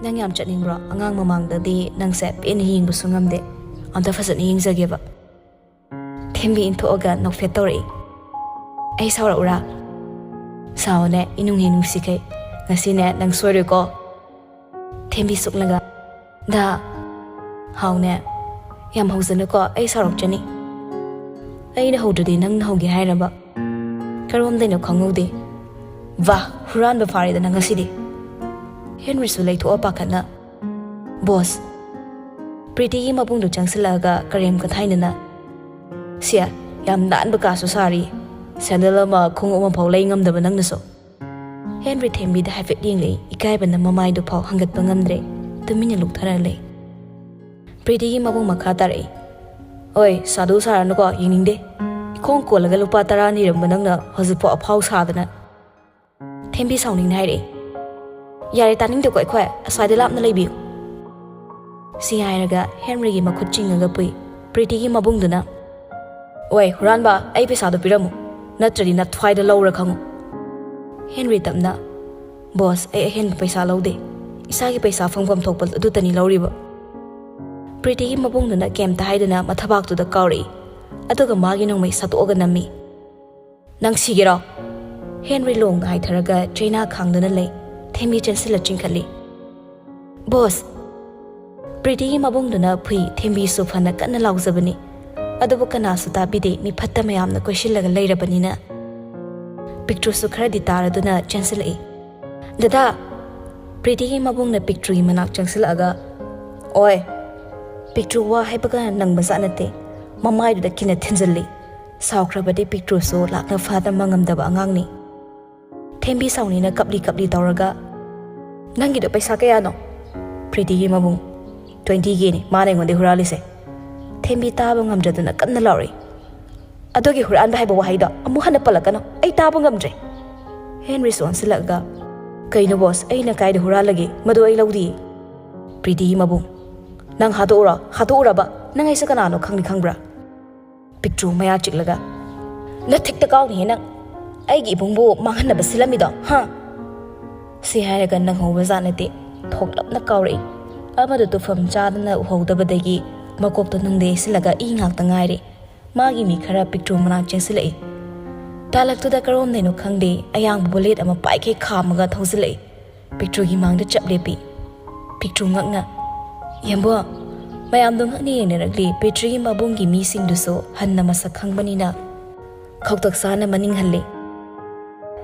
ꯅꯪ ꯌꯥꯝ ꯆꯠꯅꯤꯡꯕ꯭ꯔꯣ? ꯑꯉꯥꯡ ꯃꯃꯥꯡꯗꯗꯤ ꯅꯪꯁꯦ ꯄꯦꯟꯅ ꯌꯦꯡꯕꯁꯨ ꯉꯝꯗꯦ꯫ ꯑꯝꯇ ꯐꯖꯅ ꯌꯦꯡꯖꯒꯦꯕ꯫" ꯊꯦꯝꯕꯤ ꯏꯟꯊꯣꯛꯑꯒ ꯅꯣꯛꯐꯦꯠ ꯇꯧꯔꯛꯏ꯫ "ꯑꯩ ꯁꯥꯎꯔꯛꯎꯔꯥ?" "ꯁꯥꯎꯅꯦ, ꯏꯅꯨꯡ ꯍꯦꯛ ꯅꯨꯡꯁꯤꯈꯩ꯫ ꯉꯁꯤꯅꯦ ꯅꯪ ꯁꯣꯏꯔꯣꯏꯀꯣ꯫" ꯊꯦꯝꯕꯤ ꯁꯨꯛꯂꯒ, "ꯗꯥ꯫" "ꯍꯥꯎꯅꯦ, ꯌꯥꯝ ꯍꯧꯖꯅꯨꯀꯣ, ꯑꯩ ꯁꯥꯎꯔꯛꯆꯅꯤ꯫" "ꯑꯩꯅ ꯍꯧꯗ꯭ꯔꯗꯤ ꯅꯪꯅ ꯍꯧꯒꯦ ꯍꯥꯏꯔꯕ? ꯀꯔꯣꯝꯗꯩꯅꯣ ꯈꯪꯍꯧꯗꯦ꯫ ꯋꯥ, ꯍꯨꯔꯥꯟꯕ ꯐꯥꯔꯦꯗꯅ ꯉꯁꯤꯗꯤ꯫" ꯍꯦꯟꯔꯤꯁꯨ ꯂꯩꯊꯣꯛꯑ ꯄꯥꯈꯠꯅ, "ꯕꯣꯁ꯫" ꯄ꯭ꯔꯤꯇꯤꯒꯤ ꯃꯕꯨꯡꯗꯨ ꯆꯪꯁꯤꯜꯂꯛꯑꯒ ꯀꯔꯦꯝ ꯀꯊꯥꯏꯅꯅ, "ꯁꯦ, ꯌꯥꯝ ꯅꯥꯟꯕ ꯀꯥꯁꯨ ꯁꯥꯔꯤ꯫ ꯁꯦꯟꯗꯜ ꯑꯃ, ꯈꯣꯡꯎꯞ ꯑꯃ ꯐꯥꯎ ꯂꯩ ꯉꯝꯗꯕ ꯅꯪꯅꯁꯨ꯫" ꯍꯦꯟꯔꯤ ꯊꯦꯝꯕꯤꯗ ꯍꯥꯏꯐꯦꯠ ꯌꯦꯡꯂꯛꯏ, ꯏꯀꯥꯏꯕꯅ ꯃꯃꯥꯏꯗꯨ ꯐꯥꯎ ꯍꯪꯒꯠꯄ ꯉꯝꯗ꯭ꯔꯦ, ꯇꯨꯃꯤꯟꯅ ꯂꯨꯞꯊꯔ ꯂꯩ꯫ ꯄ꯭ꯔꯤꯇꯤꯒꯤ ꯃꯕꯨꯡ ꯃꯈꯥ ꯇꯥꯔꯛꯏ, "ꯑꯣꯏ, ꯁꯥꯗꯨ ꯁꯥꯔꯅꯨꯀꯣ, ꯌꯦꯡꯅꯤꯡꯗꯦ꯫ ꯏꯈꯣꯡ ꯀꯣꯜꯂꯒ ꯂꯨꯄꯥ ꯇꯔꯥ ꯅꯤꯔꯝꯕ ꯅꯪꯅ ꯍꯧꯖꯤꯛꯐꯥꯎ ꯑꯐꯥꯎ ꯁꯥꯗꯅ꯫" ꯊꯦꯝꯕꯤ ꯁꯥꯎꯅꯤꯡꯅ ꯍꯥꯏꯔꯛꯏ, "ꯌꯥꯔꯦ, ꯇꯥꯅꯤꯡꯗꯦꯀꯣ ꯑꯩꯈꯣꯏ, ꯑꯁ꯭ꯋꯥꯏꯗ ꯂꯥꯞꯅ ꯂꯩꯕꯤꯌꯨ꯫" ꯁꯤ ꯍꯥꯏꯔꯒ ꯍꯦꯟꯔꯤꯒꯤ ꯃꯈꯨꯠ ꯆꯤꯡꯉꯒ ꯄꯨꯏ꯫ ꯄ꯭ꯔꯤꯇꯤꯒꯤ ꯃꯕꯨꯡꯗꯨꯅ, "ꯑꯣꯏ, ꯍꯨꯔꯥꯟꯕ, ꯑꯩ ꯄꯩꯁꯥꯗꯣ ꯄꯤꯔꯝꯃꯨ, ꯅꯠꯇ꯭ꯔꯗꯤ ꯅꯊ꯭ꯋꯥꯏꯗ ꯂꯧꯔ ꯈꯪꯉꯨ꯫" ꯍꯦꯟꯔꯤ ꯇꯞꯅ, "ꯕꯣꯁ, ꯑꯩ ꯑꯍꯦꯟꯕ ꯄꯩꯁꯥ ꯂꯧꯗꯦ, ꯏꯁꯥꯒꯤ ꯄꯩꯁꯥ ꯐꯪꯐꯝ ꯊꯣꯛꯄ ꯑꯗꯨꯇꯅꯤ ꯂꯧꯔꯤꯕ꯫" ꯄ꯭ꯔꯤꯇꯤꯒꯤ ꯃꯕꯨꯡꯗꯨꯅ ꯀꯩꯝꯇ ꯍꯥꯏꯗꯅ ꯃꯊꯕꯥꯛꯇꯨꯗ ꯀꯥꯎꯔꯛꯏ, ꯑꯗꯨꯒ ꯃꯥꯒꯤ ꯅꯣꯡꯃꯩ ꯁꯠꯇꯣꯛꯑꯒ ꯅꯝꯃꯤ꯫ "ꯅꯪ ꯁꯤꯒꯦꯔꯣ?" ꯍꯦꯟꯔꯤ ꯂꯣꯡꯅ ꯍꯥꯏꯊꯔꯒ ꯆꯩꯅꯥ ꯈꯥꯡꯗꯨꯅ ꯂꯩ꯫ ꯊꯦꯝꯕꯤ ꯆꯦꯟꯁꯤꯜꯂ ꯆꯤꯡꯈꯠꯂꯤ꯫ "ꯕꯣꯁ!" ꯄ꯭ꯔꯤꯇꯤꯒꯤ ꯃꯕꯨꯡꯗꯨꯅ ꯐꯨꯏ꯫ ꯊꯦꯝꯕꯤꯁꯨ ꯐꯅ ꯀꯟꯅ ꯂꯥꯎꯖꯕꯅꯤ, ꯑꯗꯨꯕꯨ ꯀꯅꯥꯁꯨ ꯇꯥꯕꯤꯗꯦ, ꯃꯤ ꯐꯠꯇ ꯃꯌꯥꯝꯅ ꯀꯣꯏꯁꯤꯜꯂꯒ ꯂꯩꯔꯕꯅꯤꯅ꯫ ꯄꯤꯛꯇ꯭ꯔꯨꯁꯨ ꯈꯔꯗꯤ ꯇꯥꯔꯗꯨꯅ ꯆꯦꯟꯁꯤꯜꯂꯛꯏ꯫ "ꯗꯗꯥ!" ꯄ꯭ꯔꯤꯇꯤꯒꯤ ꯃꯕꯨꯡꯅ ꯄꯤꯛꯇ꯭ꯔꯨꯒꯤ ꯃꯅꯥꯛ ꯆꯪꯁꯤꯜꯂꯛꯑꯒ, "ꯑꯣꯏ!" ꯄꯤꯛꯇ꯭ꯔꯨ ꯋꯥ ꯍꯥꯏꯕꯒ ꯅꯪꯕꯖꯥꯠ ꯅꯠꯇꯦ, ꯃꯃꯥꯏꯗꯨꯗ ꯀꯤꯟꯅ ꯊꯤꯟꯖꯤꯜꯂꯤ꯫ ꯁꯥꯎꯈ꯭ꯔꯕꯗꯤ ꯄꯤꯛꯇ꯭ꯔꯨꯁꯨ ꯂꯥꯛꯅ ꯐꯥꯗꯕ ꯉꯝꯗꯕ ꯑꯉꯥꯡꯅꯤ꯫ ꯊꯦꯝꯕꯤ ꯁꯥꯎꯅꯤꯅ ꯀꯞꯂꯤ ꯀꯞꯂꯤ ꯇꯧꯔꯒ, "ꯅꯪꯒꯤꯗꯣ ꯄꯩꯁꯥ ꯀꯌꯥꯅꯣ?" ꯄ꯭ꯔꯤꯇꯤꯒꯤ ꯃꯕꯨꯡ, "ꯇ꯭ꯋꯦꯟꯇꯤ ꯀꯦꯅꯤ, ꯃꯥꯅ ꯑꯩꯉꯣꯟꯗ ꯍꯨꯔꯥꯜꯂꯤꯁꯦ꯫" ꯊꯦꯝꯕꯤ ꯇꯥꯕ ꯉꯝꯗ꯭ꯔꯗꯨꯅ ꯀꯟꯅ ꯂꯥꯎꯔꯛꯏ꯫ "ꯑꯗꯨꯒꯤ ꯍꯨꯔꯥꯟꯕ ꯍꯥꯏꯕ ꯋꯥꯍꯩꯗꯣ ꯑꯃꯨꯛ ꯍꯟꯅ ꯄꯜꯂꯛꯀꯅꯨ, ꯑꯩ ꯇꯥꯕ ꯉꯝꯗ꯭ꯔꯦ꯫" ꯍꯦꯟꯔꯤꯁꯨ ꯑꯣꯟꯁꯤꯜꯂꯛꯑꯒ, "ꯀꯩꯅꯣ ꯕꯣꯁ, ꯑꯩꯅ ꯀꯥꯏꯗ ꯍꯨꯔꯥꯜꯂꯒꯦ? ꯃꯗꯨ ꯑꯩ ꯂꯧꯗꯤꯌꯦ꯫" ꯄ꯭ꯔꯤꯇꯤꯒꯤ ꯃꯕꯨꯡ, "ꯅꯪ ꯍꯥꯠꯇꯣꯛꯎꯔꯣ, ꯍꯥꯠꯇꯣꯛꯎꯔꯕ? ꯅꯪ ꯑꯩꯁꯦ ꯀꯅꯥꯅꯣ ꯈꯪꯗꯤ ꯈꯪꯕ꯭ꯔꯥ?" ꯄꯤꯛꯇ꯭ꯔꯨ ꯃꯌꯥ ꯆꯤꯛꯂꯒ, "ꯅꯊꯤꯛꯇ ꯀꯥꯎꯅꯤꯍꯦ ꯅꯪ! ꯑꯩꯒꯤ ꯏꯕꯨꯡꯕꯨ ꯃꯥꯡꯍꯟꯅꯕ ꯁꯤꯜꯂꯝꯃꯤꯗꯣ, ꯍꯥ?" ꯁꯤ ꯍꯥꯏꯔꯒ ꯅꯪꯍꯧꯕꯖꯥꯠ ꯅꯠꯇꯦ, ꯊꯣꯛꯂꯞꯅ ꯀꯥꯎꯔꯛꯏ꯫ ꯑꯃꯗꯨ ꯇꯨꯐꯝ ꯆꯥꯗꯅ ꯎꯍꯧꯗꯕꯗꯒꯤ ꯃꯀꯣꯛꯇ ꯅꯨꯡꯗ ꯌꯩꯁꯤꯜꯂꯒ ꯏ ꯉꯥꯛꯇ ꯉꯥꯏꯔꯦ꯫ ꯃꯥꯒꯤ ꯃꯤ ꯈꯔ ꯄꯤꯛꯇ꯭ꯔꯨ ꯃꯅꯥꯛ ꯆꯦꯟꯁꯤꯜꯂꯛꯏ꯫ ꯇꯥꯂꯛꯇꯨꯗ ꯀꯔꯣꯝꯗꯩꯅꯣ ꯈꯪꯗꯦ, ꯑꯌꯥꯡꯕ ꯕꯨꯂꯦꯠ ꯑꯃ ꯄꯥꯏꯈꯩ ꯈꯥꯝꯃꯒ ꯊꯧꯖꯤꯜꯂꯛꯏ꯫ ꯄꯤꯛꯇ꯭ꯔꯨꯒꯤ ꯃꯥꯡꯗ ꯆꯞ ꯂꯦꯞꯄꯤ꯫ ꯄꯤꯛꯇ꯭ꯔꯨ ꯉꯛꯅ, "ꯌꯦꯝꯕꯣ!" ꯃꯌꯥꯝꯗꯣ ꯉꯛꯅ ꯌꯦꯡꯅꯔꯛꯂꯤ꯫ ꯄꯤꯛꯇ꯭ꯔꯨꯒꯤ ꯃꯕꯨꯡꯒꯤ ꯃꯤꯁꯤꯡꯗꯨꯁꯨ ꯍꯟꯅ ꯃꯁꯛ ꯈꯪꯕꯅꯤꯅ ꯈꯧꯇꯛ ꯁꯥꯅ ꯃꯅꯤꯡ ꯍꯜꯂꯤ꯫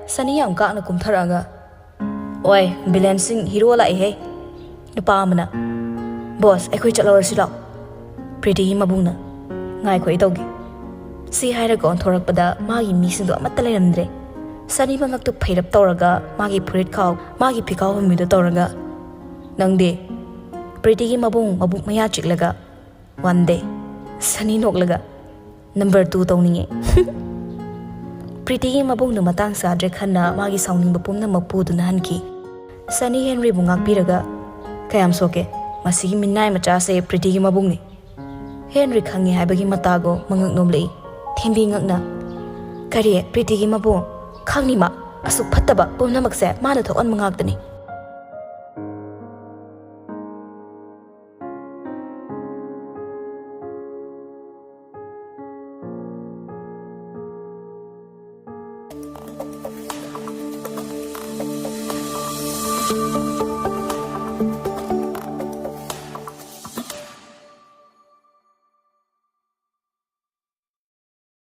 ꯁꯅꯤ ꯌꯥꯝ ꯀꯥꯛꯅ ꯀꯨꯝꯊꯔꯛꯑꯒ, "ꯑꯣꯏ, ꯚꯤꯂꯦꯟꯁꯤꯡ, ꯍꯤꯔꯣ ꯂꯥꯛꯏꯍꯦ!" ꯅꯨꯄꯥ ꯑꯃꯅ, "ꯕꯣꯁ, ꯑꯩꯈꯣꯏ ꯆꯠꯍꯧꯔꯁꯤ ꯂꯥꯎ꯫" ꯄ꯭ꯔꯤꯇꯤꯒꯤ ꯃꯕꯨꯡꯅ, "ꯉꯥꯏꯈꯣ, ꯑꯩ ꯇꯧꯒꯦ꯫" ꯁꯤ ꯍꯥꯏꯔꯒ ꯑꯣꯟꯊꯣꯔꯛꯄꯗ ꯃꯥꯒꯤ ꯃꯤꯁꯤꯡꯗꯣ ꯑꯃꯠꯇ ꯂꯩꯔꯝꯗ꯭ꯔꯦ꯫ ꯁꯅꯤ ꯃꯉꯛꯇꯨ ꯐꯩꯔꯞ ꯇꯧꯔꯒ ꯃꯥꯒꯤ ꯐꯨꯔꯤꯠ ꯈꯥꯎ, ꯃꯥꯒꯤ ꯐꯤꯈꯥꯎ ꯍꯨꯝꯃꯤꯗꯨ ꯇꯧꯔꯒ, "ꯅꯪꯗꯤ?" ꯄ꯭ꯔꯤꯇꯤꯒꯤ ꯃꯕꯨꯡ ꯃꯕꯨꯛ ꯃꯌꯥ ꯆꯤꯛꯂꯒ, "ꯋꯥꯟ ꯗꯦ꯫" ꯁꯅꯤ ꯅꯣꯛꯂꯒ, "ꯅꯝꯕꯔ ꯇꯨ ꯇꯧꯅꯤꯡꯉꯦ꯫" ꯄ꯭ꯔꯤꯇꯤꯒꯤ ꯃꯕꯨꯡꯗꯨ ꯃꯇꯥꯡ ꯆꯥꯗ꯭ꯔꯦ ꯈꯟꯅ ꯃꯥꯒꯤ ꯁꯥꯎꯅꯤꯡꯕ ꯄꯨꯝꯅꯃꯛ ꯄꯨꯗꯨꯅ ꯍꯟꯈꯤ꯫ ꯁꯅꯤ ꯍꯦꯟꯔꯤꯕꯨ ꯉꯥꯛꯄꯤꯔꯒ, "ꯀꯌꯥꯝ ꯁꯣꯛꯀꯦ? ꯃꯁꯤꯒꯤ ꯃꯤꯅꯥꯏ ꯃꯆꯥꯁꯦ ꯄ꯭ꯔꯤꯇꯤꯒꯤ ꯃꯕꯨꯡꯅꯤ꯫" ꯍꯦꯟꯔꯤ ꯈꯪꯉꯤ ꯍꯥꯏꯕꯒꯤ ꯃꯇꯥꯒꯨꯝ ꯃꯉꯛ ꯅꯣꯝꯂꯛꯏ꯫ ꯊꯦꯝꯕꯤ ꯉꯛꯅ, "ꯀꯔꯤ, ꯄ꯭ꯔꯤꯇꯤꯒꯤ ꯃꯕꯨꯡ? ꯈꯪꯅꯤ ꯃꯥ꯫ ꯑꯁꯨꯛ ꯐꯠꯇꯕ ꯄꯨꯝꯅꯃꯛꯁꯦ ꯃꯥꯅ ꯊꯣꯛꯍꯟꯕ ꯉꯥꯛꯇꯅꯤ꯫"